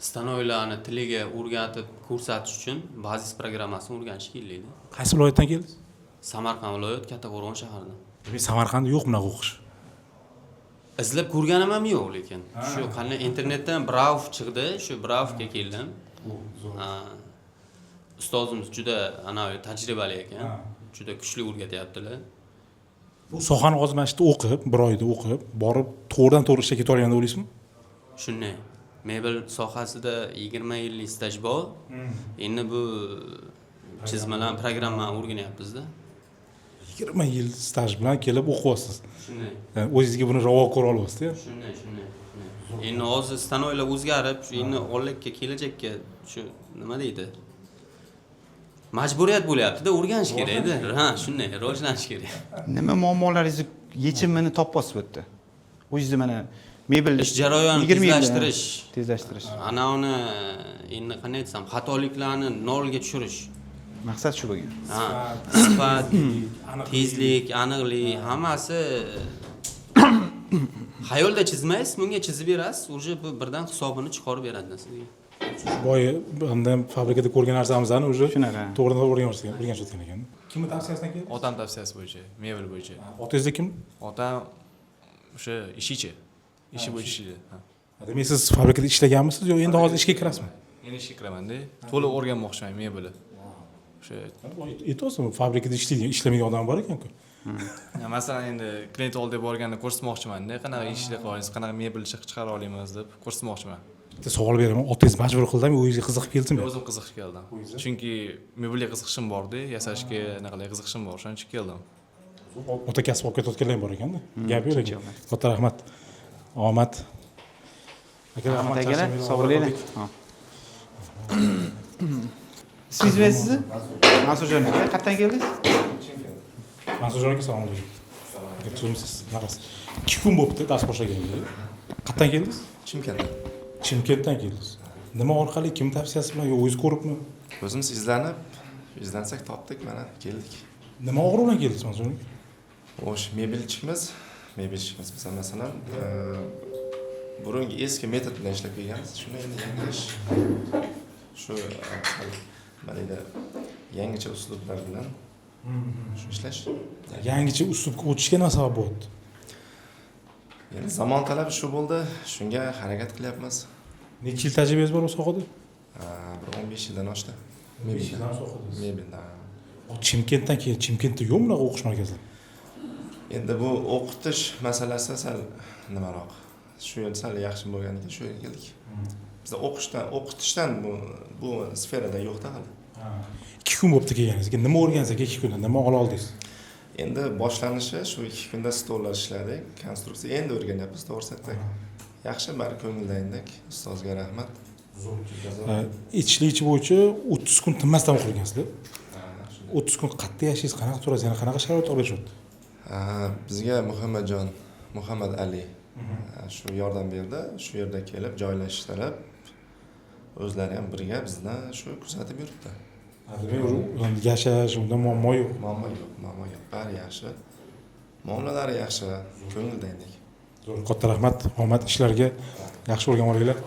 stanoklarni tiliga o'rgatib ko'rsatish uchun bazis programmasini o'rganishga keldik. Qaysi viloyatdan keldingiz? Samarqand viloyati, Kattaqo'rg'on shahridan. Demak, Samarqandda yo'q bunaqa o'qish. Izlab ko'rganim ham yo'q lekin. Shu qanday internetdan Brauf chiqdi, shu Braufga keldim. Ustozimiz juda anavi tajribali ekan. Juda kuchli o'rgatyaptilar. Bu sohani hozir mana shu yerda o'qib, bir oyda o'qib, borib to'g'ridan to'g'ri ishga keta olgan deb o'ylaysizmi? Shunday. Mebel sohasida 20 yillik staj bor. Endi bu chizmalar, programmani o'rganyapmiz-da. 20 yil staj bilan kelib o'qiyapsiz. Shunday. Yani o'zingizga buni ravo ko'ra olyapsiz-da. Shunday, shunday. Endi hozir stanoklar o'zgarib, shu endi oldinga kelajakka shu nima deydi? Majburiyat bo'lyapti-da, o'rganish kerak-da. Ha, shunday, rivojlanish kerak. Nima muammolaringizni yechimini topyapsiz bu yerda? O'zingizni mana mebel ish jarayonini 20 yilda tezlashtirish. Tezlashtirish. Ana uni endi qanday aytsam, xatoliklarni nolga tushirish. Maqsad shu bo'lgan. Ha, sifat, tezlik, aniqlik, hammasi xayolda chizmaysiz, bunga chizib berasiz, уже bu birdan hisobini chiqarib beradi sizga. Boya bundan fabrikada ko'rgan narsamizni уже Shunaqa. to'g'ridan to'g'ri o'rganishayotgan ekan. Kimni tavsiyasidan keldi? Otam tavsiyasi bo'yicha, mebel bo'yicha. Otangiz kim? Otam o'sha ishchi. Ishi bo'yicha ishchi. Demak, siz fabrikada ishlaganmisiz yo endi hozir ishga kirasizmi? Endi ishga kiramanda, to'liq o'rganmoqchiman mebelni. O'sha Aytyapsizmi, fabrikada ishlaydigan, ishlamagan odam bor ekan-ku. Masalan, endi klient oldiga borganda ko'rsatmoqchimanda, qanaqa ishni qila olamiz, qanaqa mebel chiqara olamiz deb ko'rsatmoqchiman. Bitta savol beraman, otangiz majbur qildimi, o'zingizga qiziqib keldimi? O'zim qiziqib keldim. Chunki mebelga qiziqishim borda, yasashga anaqalarga qiziqishim bor, o'shaning uchun keldim. Ota kasb olib ketayotganlar ham bor ekanda. Gap yo'q lekin. Katta rahmat. Omad. Aka, Rahmat akalar, charchamanglar, sog' bo'linglar. qildik. Ha. Ismingiz nima sizni? Mansurjon aka, qayerdan keldingiz? Mansurjon aka, assalomu alaykum. Aka, tuzukmisiz? Nafas. 2 kun bo'libdi dars boshlaganingizga. Qayerdan keldingiz? Chimkentdan. Chimkentdan keldingiz. Nima orqali, kim tavsiyasi bilan yo o'zingiz ko'ribmi? O'zimiz izlanib, izlansak topdik, mana keldik. Nima og'riq bilan keldingiz, Mansurjon aka? Xo'sh, mebelchikmiz biz masalan, burungi eski metod bilan ishlab kelganmiz. Shuni endi yangi ish, shu sal nima deydi, yangicha uslublar bilan shu ishlash. Yangicha uslubga o'tishga nima sabab bo'ldi? Endi zamon talabi shu bo'ldi, shunga harakat qilyapmiz. Necha yil tajribangiz bor bu sohada? Bir 15 yildan oshdi. 15 yildan sohada. Mebelda. Chimkentdan keyin Chimkentda yo'qmi bunaqa o'qish markazlari? Endi bu o'qitish masalasi sal nimaroq. Shu yil sal yaxshi bo'lganiga shu yerga keldik. Bizda o'qitishdan bu sferada yo'qda hali. 2 kun bo'libdi kelganingizga. Nima o'rgansiz aka 2 kunda? Nima ola oldingiz? Endi boshlanishi shu 2 kunda stollar ishladik, konstruksiya endi o'rganyapmiz, to'g'risi aytsak. Yaxshi, bari ko'ngildandik. Ustozga rahmat. Ichlichi bo'yicha 30 kun tinmasdan o'qigansizlar. 30 kun qayerda yashaysiz, qanaqa turasiz, yana qanaqa sharoit olib berishyapti? Bizga Muhammadjon, Muhammad Ali shu yordam berdi. Shu yerda kelib joylashtirib, o'zlari ham birga bizni shu kuzatib yuribdi. Demak, yashash unda muammo yo'q. Muammo yo'q, muammo yo'q. Bari yaxshi. Muomalalari yaxshi, ko'ngildandik. Zo'r, katta rahmat. Omad ishlarga, yaxshi o'rganib olinglar.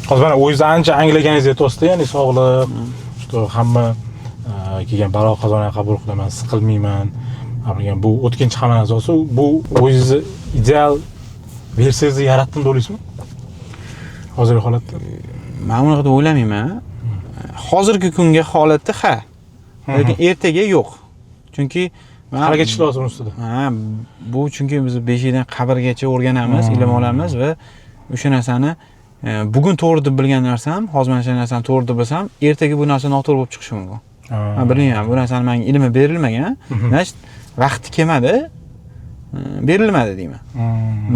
Hozir mana o'zingiz ancha anglaganingizni aytyapsiz, ya'ni sog'liq, что hamma kelgan balo qazoni qabul qilaman, siqilmayman. Degan bu o'tkinchi hamma narsa bo'lsa, bu o'zingizni ideal versiyangizni yaratdim deb o'ylaysizmi? Hozirgi holatda? Men unaqa deb o'ylamayman. Hozirgi kunga holatda ha. Lekin ertaga yo'q. Chunki harakat qilish lozim ustida. Ha, bu chunki biz beshikdan qabrgacha o'rganamiz, ilm olamiz va o'sha narsani bugun to'g'ri deb bilgan narsam, hozir mana shu narsani to'g'ri deb bilsam, ertaga bu narsa noto'g'ri bo'lib chiqishi mumkin. Men bilmayman, bu narsani menga ilmi berilmagan, значит, vaqti kelmadi, berilmadi deyman.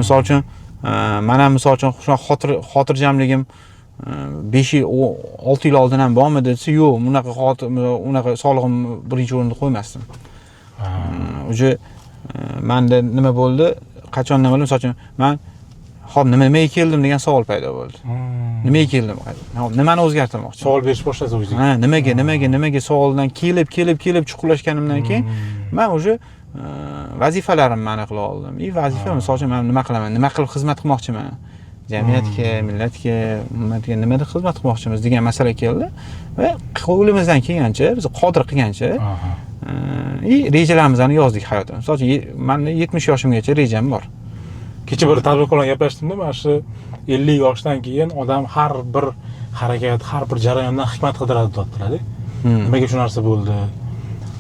Misol uchun, men ham misol uchun shunaqa xotirjamligim 5 yil, 6 yil oldin ham bormi desa, yo'q, bunaqa unaqa sog'lig'imni birinchi o'rinda qo'ymasdim. Уже menda nima bo'ldi? Qachon nima bo'ldi? Misol uchun, men hop nimaga keldim degan savol paydo bo'ldi. Nimaga keldim? Hop, nimani o'zgartirmoqchiman? Savol berish boshlasiz o'zingizga. Ha, nimaga, nimaga, nimaga savoldan kelib, kelib, kelib chuqurlashganimdan keyin men уже vazifalarimni aniqlab oldim. И vazifa, misol uchun, men nima qilaman, nima qilib xizmat qilmoqchiman? Jamiyatga, millatga, ummatga nimada xizmat qilmoqchimiz degan masala keldi va qo'limizdan kelgancha, biz qodir qilgancha и rejalarimizni yozdik hayotda. Misol uchun, meni 70 yoshimgacha rejam bor. Kecha bir tadbirkor bilan gaplashdim-da, mana shu 50 yoshdan keyin odam har bir harakat, har bir jarayondan hikmat qidiradi deyaptilar-da. Nimaga shu narsa bo'ldi?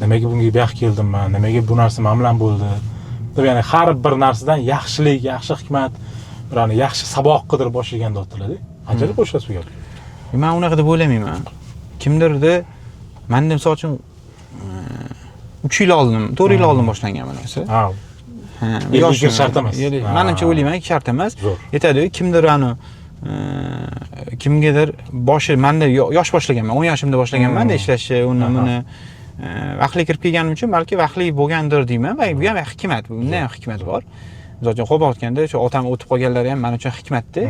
Nimaga bunga bu yoqqa keldim men? Nimaga bu narsa men bilan bo'ldi? Deb, ya'ni har bir narsadan yaxshilik, yaxshi hikmat, bir ya'ni yaxshi saboq qidirib boshlagan deyaptilar-da. Qanchalik qo'shilasiz bu gapga? Men unaqa deb o'ylamayman. Kimdirda menda misol uchun 3 yil oldin, 4 yil oldin boshlangan bu narsa. Ha. Ha, Ellik yoshim. shart emas. Menimcha o'ylayman, shart emas. Zo'r. Aytadi, kimdir ani kimgadir boshi menda yosh boshlaganman, 10 yoshimda boshlaganman-da ishlashni, uni buni vaqtli kirib kelganim uchun balki vaqtli bo'lgandir deyman va bu ham hikmat, bunda ham hikmat bor. Misol uchun, qo'pol aytganda, shu otam o'tib qolganlari ham men uchun hikmatda.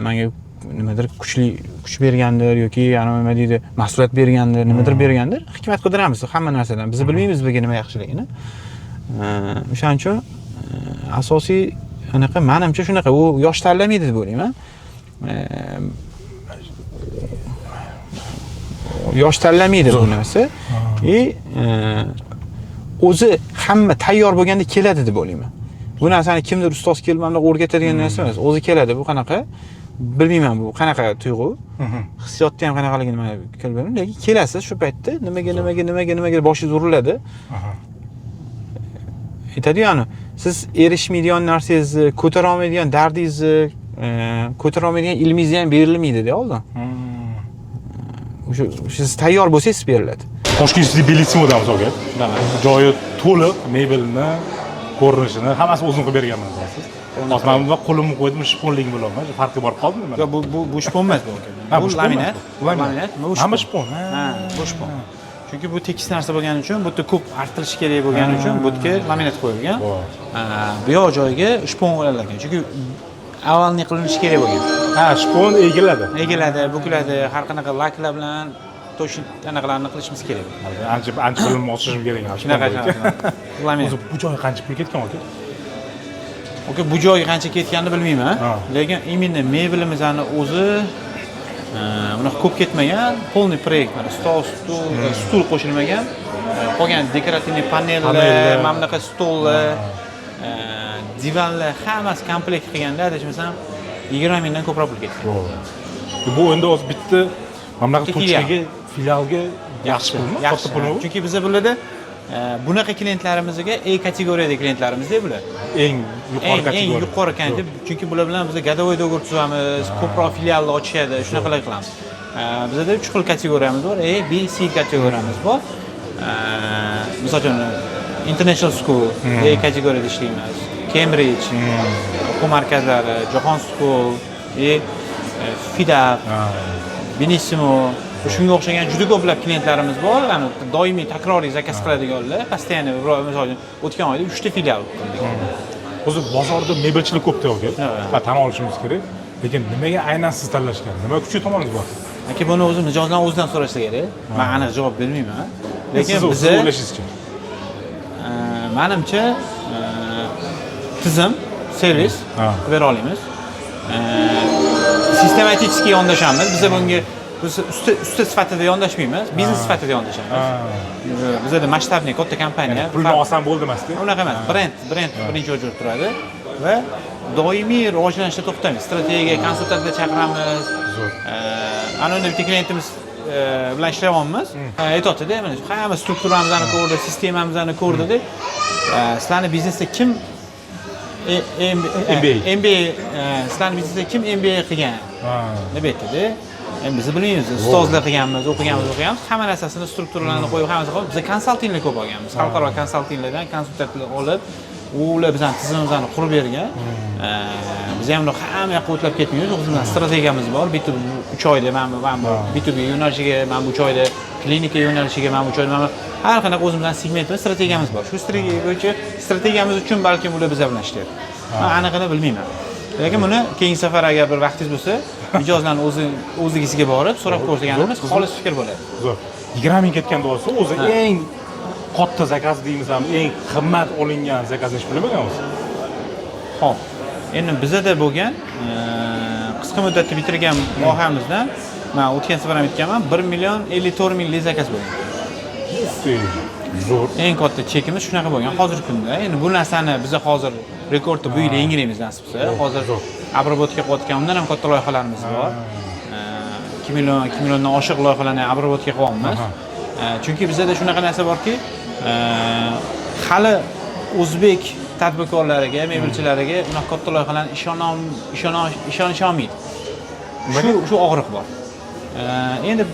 Menga nimadir kuchli kuch bergandir yoki ana nima deydi, mas'uliyat bergandir, nimadir bergandir. Hikmat qidiramiz hamma narsadan. Biz bilmaymiz bizga nima yaxshiligini. O'shaning uchun asosiy anaqa menimcha shunaqa, u yosh tanlamaydi deb o'ylayman. Yosh tanlamaydi bu narsa. И o'zi hamma tayyor bo'lganda keladi deb o'ylayman. Bu narsani kimdir ustoz kelib mana bunaqa o'rgatadigan narsa emas. O'zi keladi. Bu qanaqa? Bilmayman bu qanaqa tuyg'u. Hissiyotni ham qanaqaligini men bilmayman, lekin kelasiz shu paytda nimaga, nimaga, nimaga, nimaga boshingiz uriladi. Aytadi-yu, siz erishmaydigan narsangizni, ko'tara olmaydigan dardingizni, ko'tara olmaydigan ilmingizni ham berilmaydi-da oldin. O'sha siz tayyor bo'lsangiz beriladi. Toshkent City Bellissimo'damiz aka. Joyi to'liq mebelni ko'rinishini hammasini o'zim qilib berganman siz. Hozir man bunga qo'limni qo'ydim, shponligini bilaman. Farqi borib qoldimi nima? Yo'q, bu shpon emas bu aka. Ha, Bu bu shpon laminat. emas, bu laminat. Bu Hamma shpon. shpon, ha. Ha, bu shpon. Chunki bu tekis narsa bo'lgani uchun, bu yerda ko'p artilishi kerak bo'lgani uchun bu yerga laminat qo'yilgan. Bor. Ha, bu yoq joyiga shpon qo'yilgan. Chunki avalniy qilinishi kerak bo'lgan. Ha, shpon egiladi. Egiladi, bukiladi, har qanaqa laklar bilan to'shin anaqalarni qilishimiz kerak. Ancha ancha bilim ochishim kerak. Shpon Shunaqa bo'yicha. shunaqa. Laminat. O'zi bu joyi qancha pul ketgan aka? Aka, bu joyga qancha ketganini bilmayman, Ha. lekin именно mebelimizni o'zi unaqa ko'p ketmagan, полный проект mana stol, stul, stul qo'shilmagan. Qolgan декоративный panellar, Panellar. mana bunaqa stollar, divanlar hammasi komplekt qilganda adashmasam 20 mingdan ko'proq pul ketgan. Bu endi hozir bitta mana bunaqa Bitta filial. точка ga, filialga yaxshi pulmi? Yaxshi. Katta pulmi bu? Chunki biza bularda bunaqa klientlarimizga E kategoriyadagi klientlarimizda bular. Eng yuqori Eng kategoriya. yuqori kategoriya. Chunki bular bilan biz годовой договор tuzamiz, ko'proq filialni ochishadi, shunaqalar qilamiz. Bizada 3 xil kategoriyamiz bor: A, B, C kategoriyamiz bor. Misol uchun International School A kategoriyada ishlaymiz. Cambridge o'quv markazlari, Jahon School, FIDAP, Benissimo, shunga o'xshagan juda ko'plab klientlarimiz bor. Ya'ni doimiy takroriy zakaz qiladiganlar, постоянно misol uchun o'tgan oyda 3 ta filial qildik. O'zi bozorda mebelchilik ko'pda aka. Ha. Ha, tan olishimiz kerak. Lekin nimaga aynan siz tanlashgan? Nima kuchli tomoningiz bor? Aka, buni o'zi mijozlar o'zidan so'rashsa kerak. Men aniq javob bermayman. Lekin Siz siz biza o'ylashingizcha. Manimcha tizim, servis qilib bera olamiz. Sistematik yondashamiz. Biza bunga biz usta sifatida yondashmaymiz, biznes sifatida yondashamiz. Bizada масштабный katta kompaniya. Pulni olsam bo'ldi emasda. Unaqa emas. Brend birinchi o'rinda turadi va doimiy rivojlanishda to'xtamaymiz. Strategiya, konsultantlar chaqiramiz. Zo'r. Ana unda bitta klientimiz bilan ishlayapmiz. Aytyapti-da, mana shu hamma strukturamizni ko'rdi, sistemamizni ko'rdida. Sizlarni biznesda kim MBA. MBA, sizlarni biznesda kim MBA qilgan? Deb aytdi-da. Endi biz bilmaymiz, ustozlar qilganmiz, o'qiganmiz, o'qiganmiz, hamma narsasini strukturalarni qo'yib, hammasini qo'yib, biz konsaltinglar ko'p olganmiz. Xalqaro konsaltinglardan konsultantlar olib, ular bizani tizimimizni qurib bergan. Biz ham unaqa hamma yoqqa o'tlab ketmaymiz. O'zimizni strategiyamiz bor. B2B 3 oyda mana bu B2B yo'nalishiga, mana bu 3 oyda klinika yo'nalishiga, mana bu 3 oyda mana bu har qanaqa o'zimizni segmentimiz, strategiyamiz bor. Shu strategiya bo'yicha strategiyamiz uchun balkim ular bizlar bilan ishlayapti. Men aniqini bilmayman. Lekin buni keyingi safar agar bir vaqtingiz bo'lsa, mijozlarni o'zi o'zligisiga borib so'rab ko'rsaganimiz xolis fikr bo'ladi. Zo'r. 20 ming ketgan bo'lsa, o'zi eng katta zakaz deymiz ham, eng qimmat olingan zakaz nechi pul bo'lgan o'zi? Xo'p. Endi bizada bo'lgan qisqa muddatda bitirgan loyihamizdan men o'tgan safar ham aytganman, 1 million 54 minglik zakaz bo'lgan. Zo'r. Eng katta chekimiz shunaqa bo'lgan hozirgi kunda. Endi bu narsani biz hozir rekordni bu yil yangilaymiz nasib qilsa. Hozir обработка qilayotgan undan ham katta loyihalarimiz bor. 2 million, 2 milliondan oshiq loyihalarni обработка qilyapmiz. Chunki bizada shunaqa narsa borki, hali o'zbek tadbirkorlariga, mebelchilariga unaqa katta loyihalarni ishonisholmaydi. Shu og'riq bor. Endi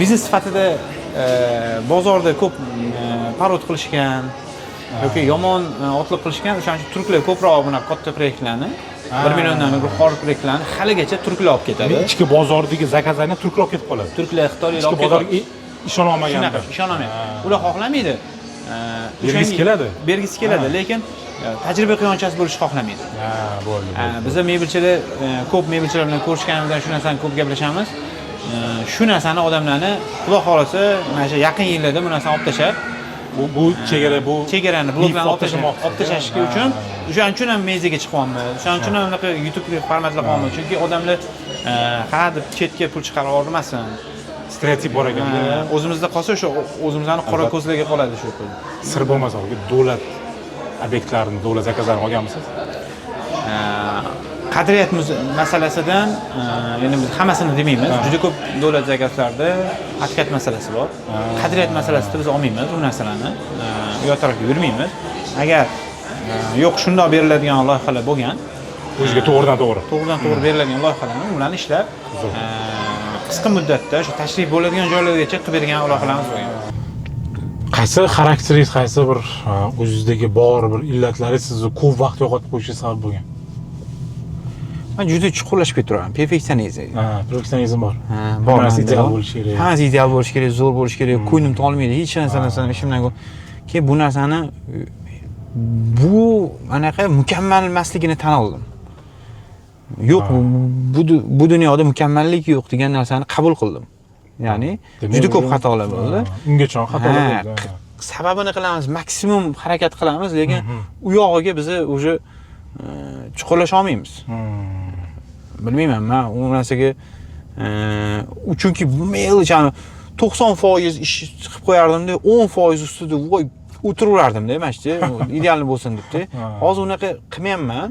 biznes sifatida bozorda ko'p parod qilishgan yoki yomon otliq qilishgan. O'shaning uchun turklar ko'proq bunaqa katta proyektlarni, 1 milliondan yuqori proyektlarni haligacha turklar olib ketadi. Ichki bozordagi zakazlarni turklar olib ketib qoladi. Turklar, xitoylar Ichki olib ketadi. bozorga ishona olmagan. Shunaqa, ishonolmaydi. Ular xohlamaydi. Bergisi keladi. Bergisi keladi, lekin tajriba quyonchasi bo'lishni xohlamaydi. Ha, bo'ldi. Biza mebelchilar ko'p mebelchilar bilan ko'rishganimizdan shu narsani ko'p gaplashamiz. Shu narsani odamlarni Xudo xohlasa mana shu yaqin yillarda bu narsani olib tashlab, Bu chegara, bu chegarani, bloklarni mif olib tashlamoqchi. olib tashlashga uchun o'shaning uchun ham mezaga chiqyapmiz. O'shaning uchun ham bunaqa YouTube formatlar qilyapmiz. Chunki odamlar ha deb chetga pul chiqarib yubormasin. Stereotip bor ekan. O'zimizda qolsa o'sha o'zimizni qora ko'zlarga qoladi shu pul. Sir bo'lmasa, davlat obyektlarini, davlat zakazlarini olganmisiz? Qadriyat masalasidan endi biz hammasini demaymiz. Juda ko'p davlat zakazlarida haqiqat masalasi bor. Qadriyat masalasida biz olmaymiz u narsalarni. U yoq tarafga yurmaymiz. Agar yo'q shundoq beriladigan loyihalar bo'lgan, O'ziga to'g'ridan to'g'ri. to'g'ridan to'g'ri beriladigan loyihalarni ularni ishlab, Qisqa muddatda o'sha tashrif bo'ladigan joylargacha qilib bergan loyihalarimiz bo'lgan. Qaysi xarakteringiz, qaysi bir o'zingizdagi bor bir illatlaringiz sizni ko'p vaqt yo'qotib qo'yishiga sabab bo'lgan? Man juda chuqurlashib ketaveraman, perfeksionizm. Ha, perfeksionizm bor. Ha, bor. Hammasi menda ideal bor. bo'lishi kerak. Hammasi ideal bo'lishi kerak, zo'r bo'lishi kerak, ko'nglim tolmaydi hech narsadan, ishimdan. Keyin bu narsani, bu anaqa mukammal emasligini tan oldim. Yo'q, bu dunyoda mukammallik yo'q degan narsani qabul qildim. Ya'ni Demak, juda ko'p xatolar bo'ldi. Ha, ungacha xatolar bo'ldi. Sababini qilamiz, maksimum harakat qilamiz, lekin u yog'iga biza уже chuqurlasha olmaymiz. Bilmayman, man u narsaga u chunki мелочь, 90% ish qilib qo'yardimda, 10% ustida voy o'tiraverardimda, mana shu idealni bo'lsin debdi. Hozir unaqa qilmayapman.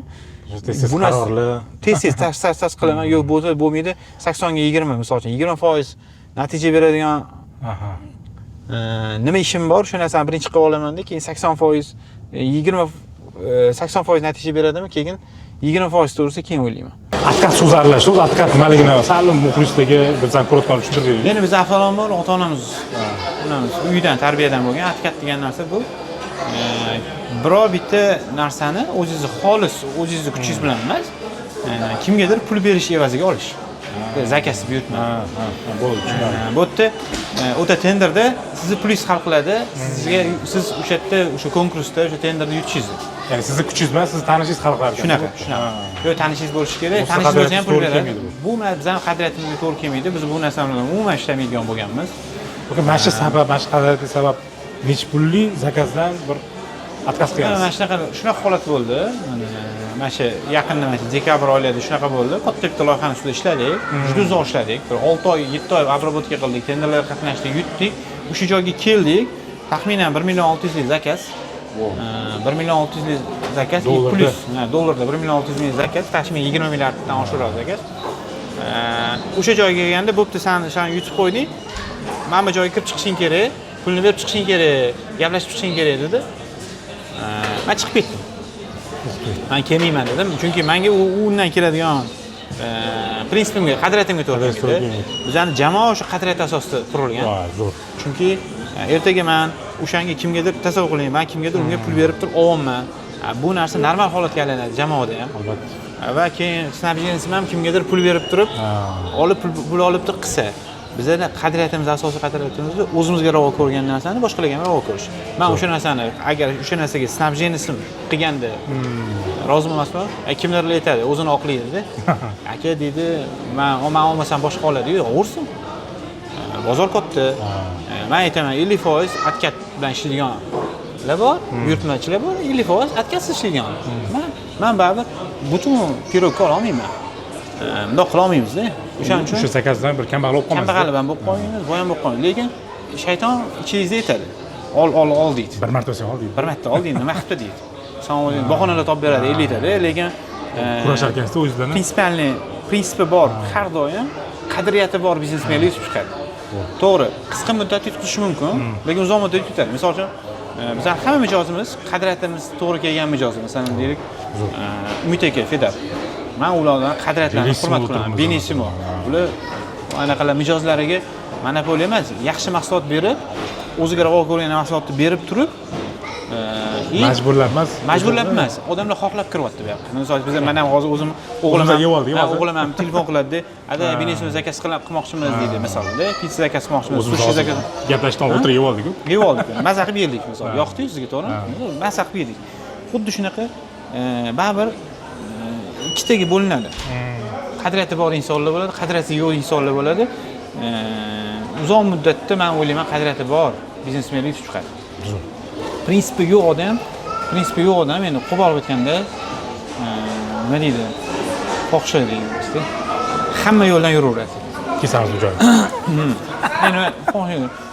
Tez tez Bu narsa- qarorlar. Tez tez, tas tas tas qilaman. Yo'q, bo'lsa bo'lmaydi. 80ga 20, misol uchun, 20% natija beradigan nima ishim bor, shu narsani birinchi qilib olamanda, keyin 80%, 20, 80% natija beradimi, keyin 20% to'g'risida keyin o'ylayman. Откат so'zi aralashdi. O'zi откат nimaligini sal muxlislarga bizdan ko'rayotgan tushuntirib bering. Endi biz avvalambor ota onamiz, onamiz uydan, tarbiyadan bo'lgan. Откат degan narsa bu biror bitta narsani o'zingizni xolis, o'zingizni kuchingiz bilan emas, kimgadir pul berish evaziga olish, заказ, buyurtma. Ha, bo'ldi, tushunarli. Bu yerda o'ta tenderda sizni pulingiz hal qiladi sizga, siz o'sha yerda, o'sha konkursda, o'sha tenderda yutishingizni. Ya'ni sizni kuchingiz emas, sizni tanishingiz hal qiladi. Shunaqa, shunaqa. Yo'q, tanishingiz bo'lishi kerak. Bu Tanishingiz bo'lsa ham pul to'g'ri beradi. kelmaydi bu. Bu bizani qadriyatimizga to'g'ri kelmaydi. Biz bu narsa bilan umuman ishlamaydigan bo'lganmiz. Okey, mana shu sabab, mana shu qadriyatli sabab nechi pulli заказ dan bir отказ Mana qilgansiz? shunaqa, shunaqa holat bo'ldi. Mana shu yaqinda, mana shu dekabr oylarida shunaqa bo'ldi. Katta bitta loyihani ustida ishladik. Juda uzoq ishladik. Bir 6 oy, 7 oy обработка qildik, tenderlarga qatnashdik, yutdik. O'sha joyga keldik. Taxminan 1 million 600 lik заказ. 1 million 600 lik заказ и Dollarda. plyus, ha, dollarda 1 million 600 ming заказ, taxminan 20 milliarddan oshiqroq заказ. O'sha joyga kelganda, bo'pti, san yutib qo'yding. Mana bu joyga kirib chiqishing kerak, pulni berib chiqishing kerak, gaplashib chiqishing kerak, dedi. Man chiqib ketdim. Man kelmayman, dedim, chunki menga u undan keladigan prinsipimga, qadriyatimga to'g'ri Qadriyat to'g'ri kelmaydi. kelmaydi. Bizani jamoa o'sha qadriyat asosida qurilgan. Voy, zo'r. Chunki ertaga man o'shanga kimgadir, tasavvur qiling, man kimgadir unga pul berib turib olyapman. Bu narsa normal holatga aylanadi jamoada ham. Albatta. Va keyin снабженец im ham kimgadir pul berib turib olib, pul olib turib qilsa, bizani qadriyatimiz, asosiy qadriyatimiz o'zimizga ravo ko'rgan narsani boshqalarga ham ravo ko'rish. Man o'sha narsani, agar o'sha narsaga снабженец im qilganda rozi emasman. Kimdir aytadi, o'zini oqlaydida, aka, deydi, man olmasam boshqa oladi. Yo'q, ursin. Bozor katta. Man aytaman, 50% откат bilan ishlaydiganlar bor, buyurtmachilar bor, 50% откат siz ishlaydigan. Man baribir butun пирог ka ololmayman. Bundoq qilolmaymizda, o'shaning uchun O'sha заказ dan bir kambag'al bo'lib qolmaysiz. Kambag'al ham bo'lib qolmaymiz, boy ham bo'lib qolmaymiz, lekin shayton ichingizda aytadi, ol, ol, ol, deydi. Bir marta olsang ol, deydi. Bir marta ol, deydi, nima qilibdi, deydi. San bahonalar topib beradi 50 tada, lekin Kurashar ekansizda o'zingiz bilan. Принципиальный, prinsipi bor, har doim qadriyati bor biznesmenlar yutib chiqadi. To'g'ri, qisqa muddatda yutqizishi mumkin, lekin uzoq muddatda yutadi. Misol uchun, bizani hamma mijozimiz qadriyatimiz to'g'ri kelgan mijoz. Masalan, deylik, Umid aka, Fedar, man ulardan qadriyatlarini Benissimo hurmat qilaman. o'tiribmiz. Benissimo, ular anaqalar, mijozlariga monopoliya emas, yaxshi mahsulot berib, o'ziga ravo ko'rgan mahsulotni berib turib и Majburlab emas. Majburlab emas, odamlar xohlab kiryapti bu yoqqa. Misol uchun, biz, man ham hozir o'zim o'g'lim O'zimizga ham yeb oldik, hozir. O'g'lim ham telefon qiladida, ada, Benissimo заказ qilmoqchimiz, deydi, misolda, pitsa заказ qilmoqchimiz, O'zimiz sushi hozir заказ. gaplashishdan o'tirib yeb oldik-ku. Yeb oldik, maza qilib yedik, misol, yoqdi-yu sizga, to'g'rimi? Maza qilib yedik. Xuddi shunaqa, baribir ikkitaga bo'linadi. Qadriyati bor insonlar bo'ladi, qadriyati yo'q insonlar bo'ladi. Uzoq muddatda, man o'ylayman, qadriyati bor biznesmenlar yutib chiqadi. Prinsipi yo'q odam, prinsipi yo'q odam, endi qo'pol olib aytganda, nima deydi, fohisha deymizda, hamma yo'ldan yuraveradi. Kesamiz bu joyni. Endi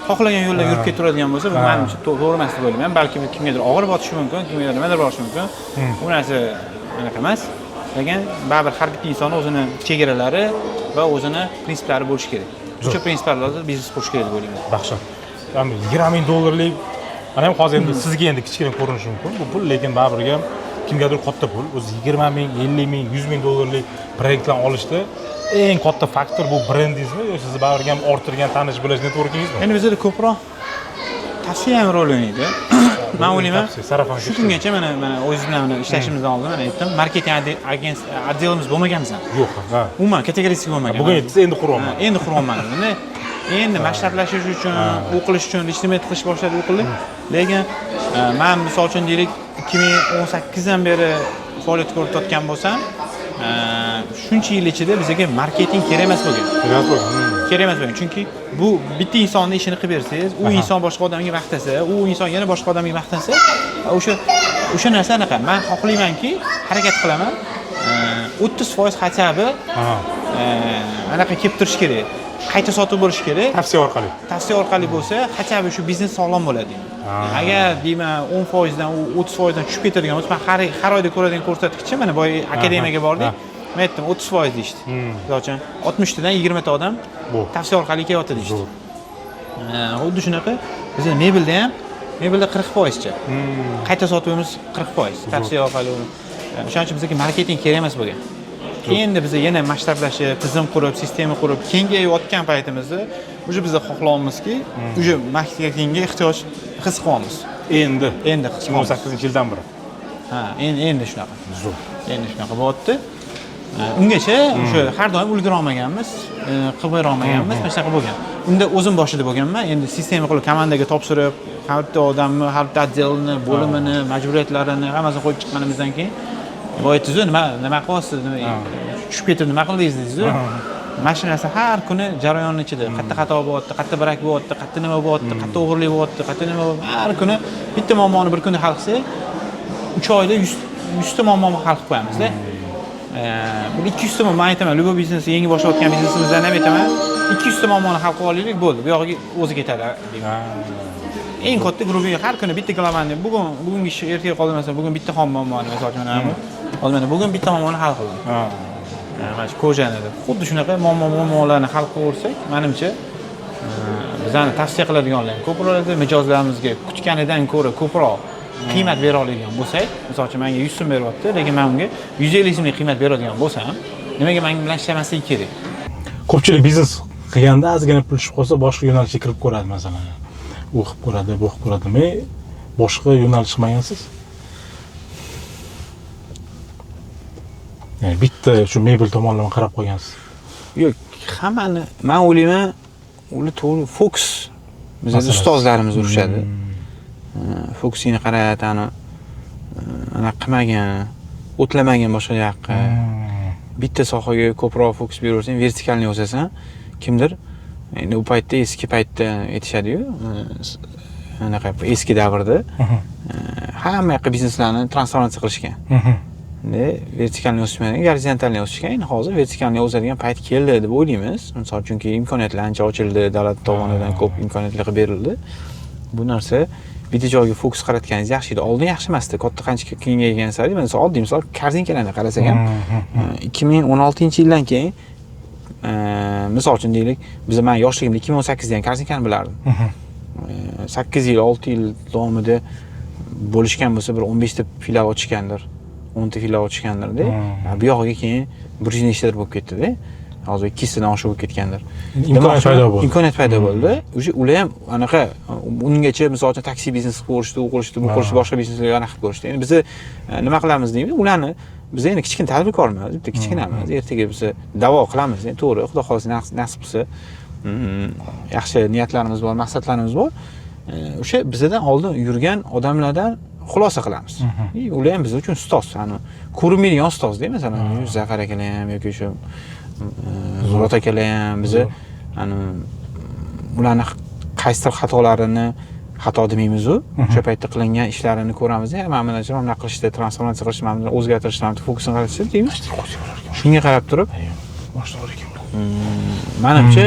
xohlagan yo'ldan yurib ketaveradigan bo'lsa, bu manimcha to'g'ri emas deb o'ylayman. Balki bu kimgadir og'ir botishi mumkin, kimgadir nimadir borishi mumkin. Bu narsa anaqa emas, lekin baribir har bitta insonni o'zini chegaralari va o'zini prinsiplari bo'lishi kerak. O'sha prinsiplar asosida biznes qurish kerak deb o'ylayman. Dahshat. Ya'ni 20 ming dollarlik mana ham hozir endi sizga endi kichkina ko'rinishi mumkin bu pul, lekin baribir ham Kimgadir katta pul, o'zi 20 ming, 50 ming, 100 ming dollarlik proyektlarni olishda eng katta faktor bu brendingizmi yo sizni baribir ham orttirgan tanish bilish networkingizmi? Endi bizada ko'proq tavsiya ham rol o'ynaydi. Man o'ylayman, Tavsiya, sarafon shu kungacha mana o'zingiz bilan mana ishlashimizdan oldin mana aytdim, marketing отдел imiz bo'lmagan bizani. Yo'q, ha. Umuman kategorически bo'lmagan. Bugun aytdingiz, endi quryapman. Ha, endi quryapman dedim. Endi masshtablashish uchun, u qilish uchun, личный qilish boshladi, u qildik. Lekin man misol uchun deylik 2018 dan beri faoliyat ko'rsatayotgan bo'lsam, shuncha yil ichida bizga marketing kerak emas bo'lgan. Kerak bo'lgan. Kerak emas bo'lgan. Chunki bu bitta insonni ishini qilib bersangiz, u inson boshqa odamga maqtasa, u inson yana boshqa odamga maqtansa, o'sha narsa anaqa. Men xohlaymanki, harakat qilaman. 30% хотя бы anaqa kelib turishi kerak. Qayta sotib bo'lishi kerak. Tavsiya orqali. Tavsiya orqali bo'lsa, хотя бы shu biznes sog'lom bo'ladi deyman. Agar deyman 10% dan u 30% dan tushib ketadigan bo'lsa, men har oyda ko'radigan ko'rsatkichi, mana boya akademiyaga bordik. Men aytdim 30% deyishdi. Misol uchun 60 tadan 20 ta odam tavsiya orqali kelyapti deyishdi. Xuddi shunaqa bizning mebelda ham, mebelda 40%cha. Qayta sotuvimiz 40% tavsiya orqali. O'shaning uchun bizga marketing kerak emas bo'lgan. Endi biz yana masshtablashib, tizim qurib, sistema qurib, kengayotgan paytimizda уже biz xohlayapmizki, уже marketingga ehtiyoj his qilyapmiz. Endi. Endi his qilyapmiz. 2018-yildan beri. Ha, endi shunaqa. Zo'r. Endi shunaqa bo'lyapti. Ungacha o'sha har doim ulgura olmaganmiz, qilib bera olmaganmiz, mana shunaqa bo'lgan. Unda o'zim boshida bo'lganman. Endi sistema qilib komandaga topshirib, har bitta odamni, har bitta отдел ni, bo'limini, majburiyatlarini hammasini qo'yib chiqqanimizdan keyin boya aytdingiz-ku, nima qilyapsiz, tushib ketib nima qildingiz dedingiz-ku. Mana shu narsa har kuni jarayonning ichida. Qayerda xato bo'lyapti, qayerda brak bo'lyapti, qayerda nima bo'lyapti, qayerda o'g'irlik bo'lyapti, qayerda nima bo'lyapti. Har kuni bitta muammoni bir kunda hal qilsak, 3 oyda 100 ta muammoni hal qilib qo'yamiz-da. Bu 200 ta muammo, men aytaman, любой biznes, yangi boshlayotgan biznesimizdan ham aytaman, 200 ta muammoni hal qilib olaylik, bo'ldi. Bu yog'iga o'zi ketadi deyman. Eng katta грубый har kuni bitta qilaman deb, bugungi ishni ertaga qoldirmasam, bugun bitta xom muammoni, misol uchun mana bu. Hozir mana bugun bitta muammoni hal qildim. Mana shu kojani deb. Xuddi shunaqa muammolarni hal qilaversak, menimcha, bizani tavsiya qiladiganlar ham ko'p bo'ladi, mijozlarimizga kutganidan ko'ra ko'proq qiymat bera oladigan bo'lsak, misol uchun menga 100 so'm beryapti, lekin men unga 150 so'mlik qiymat beradigan bo'lsam, nimaga men bilan ishlamasligi kerak? Ko'pchilik biznes qilganda ozgina pul tushib qolsa, boshqa yo'nalishga kirib ko'radi, masalan. U qilib ko'radi, bu qilib ko'radi. Men boshqa yo'nalish qilmagansiz? Ya'ni bitta shu mebel tomonlama qarab qolgansiz. Yo'q, hammani men o'ylayman, ular to'g'ri fokus. Bizning Masalasi. ustozlarimiz urishadi. Fokusingni qarat, ana qilmagan, o'tlamagan boshqa yoqqa. Bitta sohaga ko'proq fokus beraversang, vertikalni o'sasan, kimdir endi u paytda, eski paytda aytishadi-yu, anaqa eski davrda, hamma yoqqa bizneslarni transformatsiya qilishgan. Endi vertikalni o'sishmagan, gorizontalni o'sishgan. Endi hozir vertikalni o'sadigan payt keldi deb o'ylaymiz. Misol chunki imkoniyatlar ancha ochildi, davlat tomonidan ko'p imkoniyatlar qilib berildi. Bu narsa bitta joyga fokus qaratganingiz yaxshi edi. Oldin yaxshi emasdi. Katta qancha kengaygan sari, mana misol oddiy misol korzinkalarni qarasak ham, 2016-yildan keyin, misol uchun deylik, biz men yoshligimda 2018da ham korzinkani bilardim. 8 yil, 6 yil davomida bo'lishgan bo'lsa bir 15 ta filial ochgandir, 10 ta filial ochgandir-da. Bu yog'iga keyin bir yuz nechtadir bo'lib ketdi-da. Hozir 200 tadan oshiq bo'lib ketgandir. Imkoniyat paydo bo'ldi. Imkoniyat paydo bo'ldi. O'sha ular ham anaqa ungacha misol uchun taksi biznes qilib ko'rishdi, u qilishdi, bu qilishdi, boshqa bizneslarga anaqa qilib ko'rishdi. Endi biz nima qilamiz deymiz, ularni biz endi kichkina tadbirkormiz, bitta kichkinamiz. Ertaga biz da'vo qilamiz, endi to'g'ri, Xudo xohlasa nasib qilsa, yaxshi niyatlarimiz bor, maqsadlarimiz bor. O'sha bizdan oldin yurgan odamlardan xulosa qilamiz. Ular ham biz uchun ustoz, ko'rinmaydigan ustozda, masalan, Zafar akalar ham yoki o'sha Murod akalar ham bizni, ularni qaysidir xatolarini xato demaymiz-u, o'sha paytda qilingan ishlarini ko'ramiz, mana buni mana bunaqa qilishdi, transformatsiya qilishdi, mana buni o'zgartirishdi, mana bu fokusini qaratishdi deymiz. Shunga qarab turib, menimcha,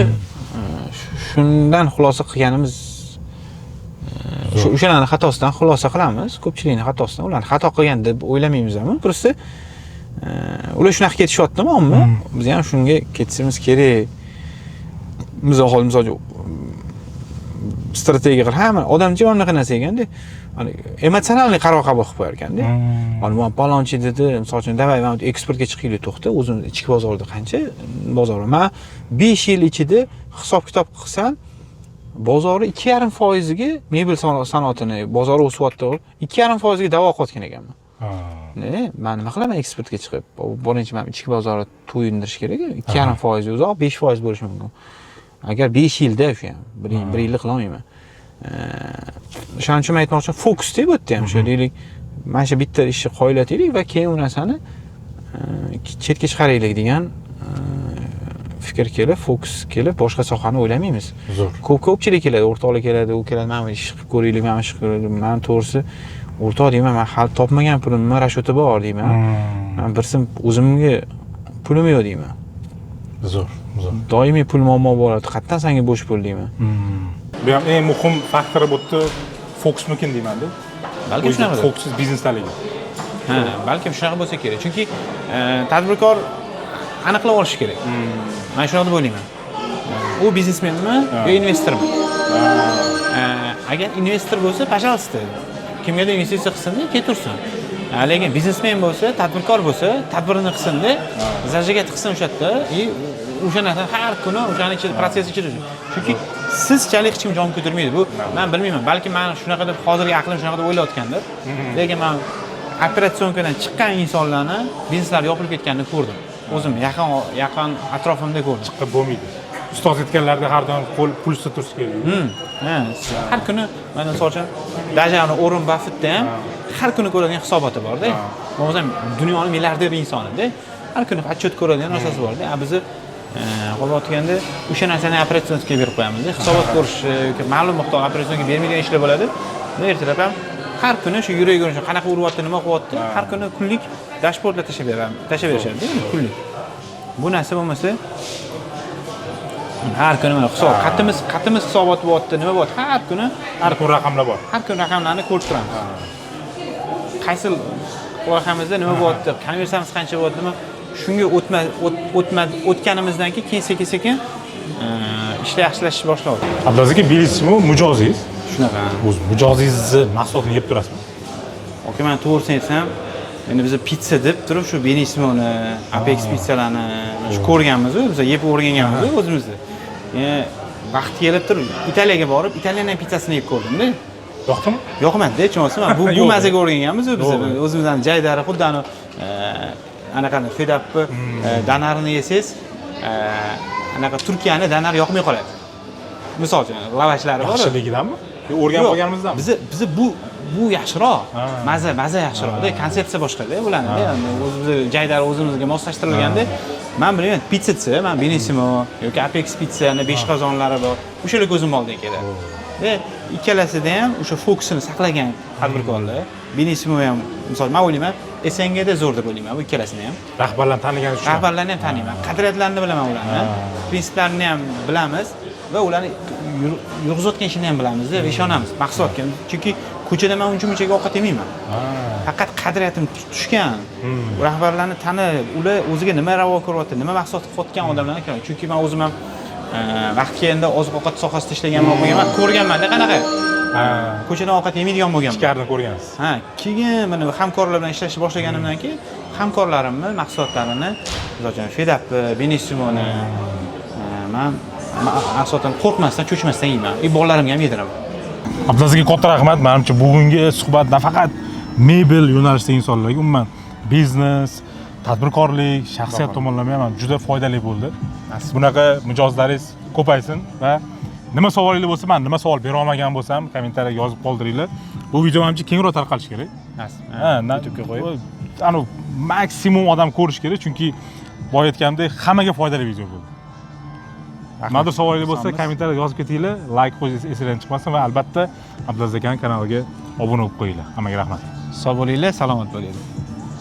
shundan xulosa qilganimiz, o'shalarning xatosidan xulosa qilamiz, ko'pchilikning xatosidan, ularni xato qilgan deb o'ylamaymiz ham, просто ular shunaqa ketishyaptimi, ammo biz ham shunga ketishimiz kerak. Biz hozir misol uchun Strategiya qilib, hamma odamcha unaqa narsa ekanda, hani эмоциональный qaror qabul qilib qo'yar ekanda. Mana man palonchi dedi, misol uchun, давай mana eksportga chiqaylik, to'xta, o'zimiz ichki bozorda qancha bozor bor. Man 5 yil ichida hisob kitob qilsam, bozorni 2,5 foiziga, mebel sanoatini bozori o'syapti, 2,5 foiziga da'vo qilayotgan ekanman. Ne, man nima qilaman eksportga chiqib? Birinchi man ichki bozorni to'yindirish kerak, 2,5 foizi uzoq, 5% bo'lishi mumkin. Agar 5 yilda o'sha ham, bir yilda qilolmayman. O'shaning uchun man aytmoqchiman, fokusda bu yerda ham shu, deylik, mana shu bitta ishni qoyillataylik va keyin u narsani chetga chiqaraylik degan fikr kelib, fokus kelib, boshqa sohani o'ylamaymiz. Zo'r. Ko'pchilik keladi, o'rtoqlar keladi, u keladi, mana bu ish qilib ko'raylik, mana bu ish qilib ko'raylik. Man to'g'risi, o'rtoq deyman, man hali topmagan pulimni расчёт i bor deyman. Man birsim o'zimga pulim yo'q deyman. Zo'r, zo'r. Doimiy pul muammo bo'ladi, qayerdan sanga bo'sh pul deyman. Bu ham eng muhim faktori bu yerda fokusmikin deymanda. Balkim shunaqadir. Fokussiz biznesdaligi. Ha, balkim shunaqa bo'lsa kerak, chunki tadbirkor aniqlab olishi kerak. Man shunaqa deb o'ylayman, u biznesmenmi yo investormi. Agar investor bo'lsa, пожалуйста, kimgadir investitsiya qilsinda, ketaversin. Lekin biznesmen bo'lsa, tadbirkor bo'lsa, tadbirini qilsinda, зажигать qilsin o'sha yerda и o'sha narsani har kuni o'shani ichida, процесс ichida, chunki sizchalik hech kim jon kuydirmaydi. Bu man bilmayman, balki man shunaqa deb, hozirgi aqlim shunaqa deb o'ylayotgandir, lekin man операционка dan chiqqan insonlarni bizneslari yopilib ketganini ko'rdim, o'zim yaqin yaqin atrofimda ko'rdim. Chiqib bo'lmaydi. Ustoz aytganlarida har doim qo'l pulsda turishi kerak. Ha, har kuni mana misol uchun, даже Uorren Baffettda ham har kuni ko'radigan hisoboti borda. Bo'lmasam dunyoni milliarder insonida har kuni отчет ko'radigan narsasi borda. A bizni qo'yayotganda o'sha narsani операционка ga berib qo'yamizda. Hisobot ko'rish yoki ma'lum miqdor операционка ga bermaydigan ishlar bo'ladi. Ertalab ham har kuni shu yurak ko'rish, qanaqa uryapti, nima qilyapti, har kuni kunlik dashbordlar tashlab beramiz, tashlab berishadi kunlik. Bu narsa bo'lmasa, har kuni mana hisob, qatimiz hisobot bo'lyapti, nima bo'lyapti, har kuni. Har kun raqamlar bor. Har kun raqamlarni ko'rib turamiz. Qaysi loyihamizda nima bo'lyapti, konversiyamiz qancha bo'lyapti, nima, shunga o'tma o'tma o'tganimizdan keyin sekin sekin ishlar yaxshilashishni boshladi. Abdulaziz aka, Bellissimo mijozingiz. Shunaqa. O'zi mijozingizni mahsulotini yeb turasizmi? Aka, man to'g'risini aytsam, endi biz pitsa deb turib shu Benissimo'ni, Apex pizzalarni shu ko'rganmiz, biz yeb o'rganganmiz o'zimizda. Vaqti kelib turib Italiyaga borib, italyan pitssasini yeb ko'rdimda. Yoqdimi? Yoqmadida, tushunayapsizmi? Bu Yo'q. mazaga o'rganganmiz biz. To'g'ri. O'zimizdan jaydari, xuddi anavi anaqani Fedapni donarini yesangiz, anaqa Turkiyani donari yoqmay qoladi. Misol uchun, lavashlari bor. Yaxshiligidanmi? Yo, o'rganib Yo'q, qolganimizdanmi? Biza bu yaxshiroq. Maza yaxshiroqda, konsepsiya boshqada bularni. O'zimizni jaydari o'zimizga moslashtirilganda, man bilmayman, pitsa desa, man Benissimo yoki Apex pizzani besh qozonlari bor. O'shalar ko'zim oldiga keladi. Va ikkalasida ham o'sha fokusini saqlagan tadbirkorlar. Benissimo ham, misol, man o'ylayman, СНГ da zo'r deb o'ylayman bu ikkalasini ham. Rahbarlarni taniganingiz uchun. Rahbarlarni ham taniyman, qadriyatlarini bilaman ularni, prinsiplarini ham bilamiz va ularni yurg'izayotgan ishini ham bilamizda va ishonamiz mahsulotga. Chunki ko'chada man uncha munchaga ovqat yemayman. Faqat qadriyatim tushgan rahbarlarni tanib, ular o'ziga nima ravo ko'ryapti, nima mahsulot qilayotgan odamlarni ko'raman. Chunki man o'zim ham vaqti kelganda oziq ovqat sohasida ishlaganman, bo'lganman, ko'rganmanda qanaqa ko'chadan ovqat yemaydigan bo'lganman. Ichkarini ko'rgansiz. Ha, keyin mana hamkorlar bilan ishlashni boshlaganimdan keyin hamkorlarimni mahsulotlarini, misol uchun, Fedapni, Benissimoni man asosan qo'rqmasdan, cho'chimasdan yeyman. И bolalarimga ham yediraman. Abdulaziz aka, katta rahmat. Manimcha, bugungi suhbat nafaqat mebel yo'nalishidagi insonlarga, umuman biznes, tadbirkorlik, shaxsiyat tomonlama ham juda foydali bo'ldi. Bunaqa mijozlaringiz ko'paysin va nima savolinglar bo'lsa, man nima savol bera olmagan bo'lsam, kommentariyaga yozib qoldiringlar. Bu video manimcha kengroq tarqalishi kerak. Nasib. Ha, YouTube'ga qo'yib. Anu maksimum odam ko'rishi kerak, chunki boya aytganimdek, hammaga foydali video bo'ldi. Nimadir savolingiz bo'lsa, Xursandmiz. Kommentariyada yozib ketinglar, layk qo'yish esinglardan chiqmasin va albatta Abdulaziz akani kanaliga obuna bo'lib qo'yinglar. Hammaga rahmat. Sog' bo'linglar, salomat bo'linglar.